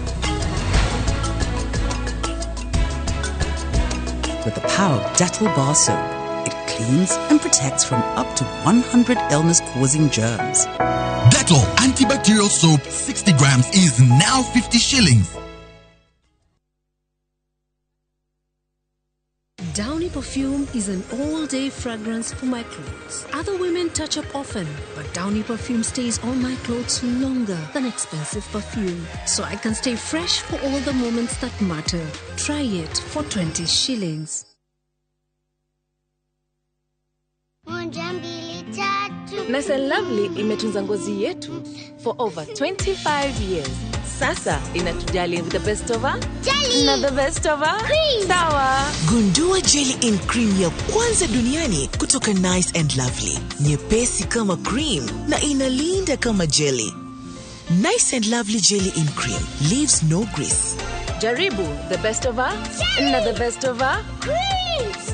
With the power of Dettol Bar Soap, it cleans and protects from up to 100 illness-causing germs. Dettol antibacterial soap 60 grams is now 50 shillings. Downy perfume is an all-day fragrance for my clothes. Other women touch up often, but Downy perfume stays on my clothes longer than expensive perfume, so I can stay fresh for all the moments that matter. Try it for 20 shillings. Moja, mbili, tatu. Nice and Lovely imetunza ngozi yetu for over 25 years. Sasa inatujali with the best of her Jelly. Na the best of her Cream. Sawa. Gundua jelly in cream ya kwanza duniani kutoka Nice and Lovely, nyepesi kama cream na inalinda kama jelly. Nice and Lovely jelly in cream leaves no grease. Jaribu the best of her na the best of her Creams.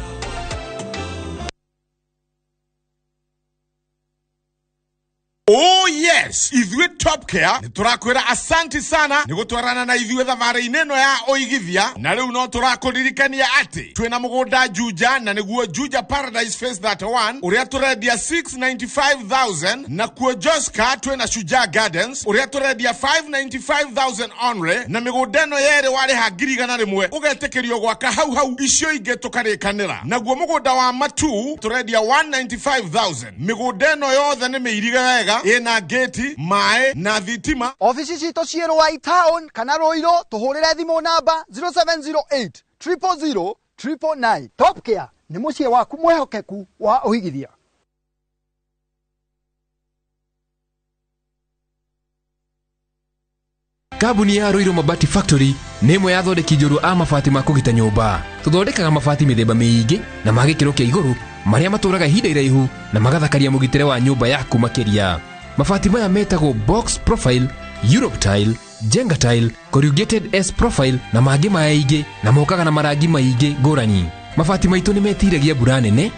Oh yes, ithuĩ Top Care nĩ tũrakwĩra asanti sana nĩ gũtwarana na ithuĩ thabarĩ-inĩ ĩno ya ũigithia, na rĩu no tũrakũririkania atĩ twĩna mũgũnda Juja, na nĩguo Juja Paradise Phase 31 ũrĩa tũrendia 695,000, na kuo Joska twĩna Shujaa Gardens ũrĩa tũrendia 595,000 only, na mĩgũnda ĩno yerĩ warĩha 100,000 ũgetĩkĩrio gwaka hau hau, icio ingĩ tũkarĩkanĩra. Naguo mũgũnda wa Matu tũrendia 195,000. Mĩgũnda ĩno yothe nĩ mĩirige wega, ĩna ngĩti, maĩ na thitima. Ofici citũ ciĩ Ruai town kana Ruiru, tũhũrĩre thimũ namba 0708 000 999. Top Care nĩ mũciĩ waku mwĩhokeku wa ũigithia. Kambuni ya Ruiru Mabati Factory nĩ ĩmwe ya athondeki njorua a mabati ma kũgita nyũmba. Tũthondekaga mabati mĩthemba mĩingĩ na ma gĩkĩro kĩa igũrũ marĩa matũraga ihinda iraihu na magathakaria mũgitĩre wa nyũmba yaku makĩria. Mabati maya metagwo box profile, Europe tile, Jenga tile, corrugated S profile na mangĩ maingĩ, na mokaga na marangi maingĩ ngũrani. Mabati maitũ nĩ metiragia mbura nene.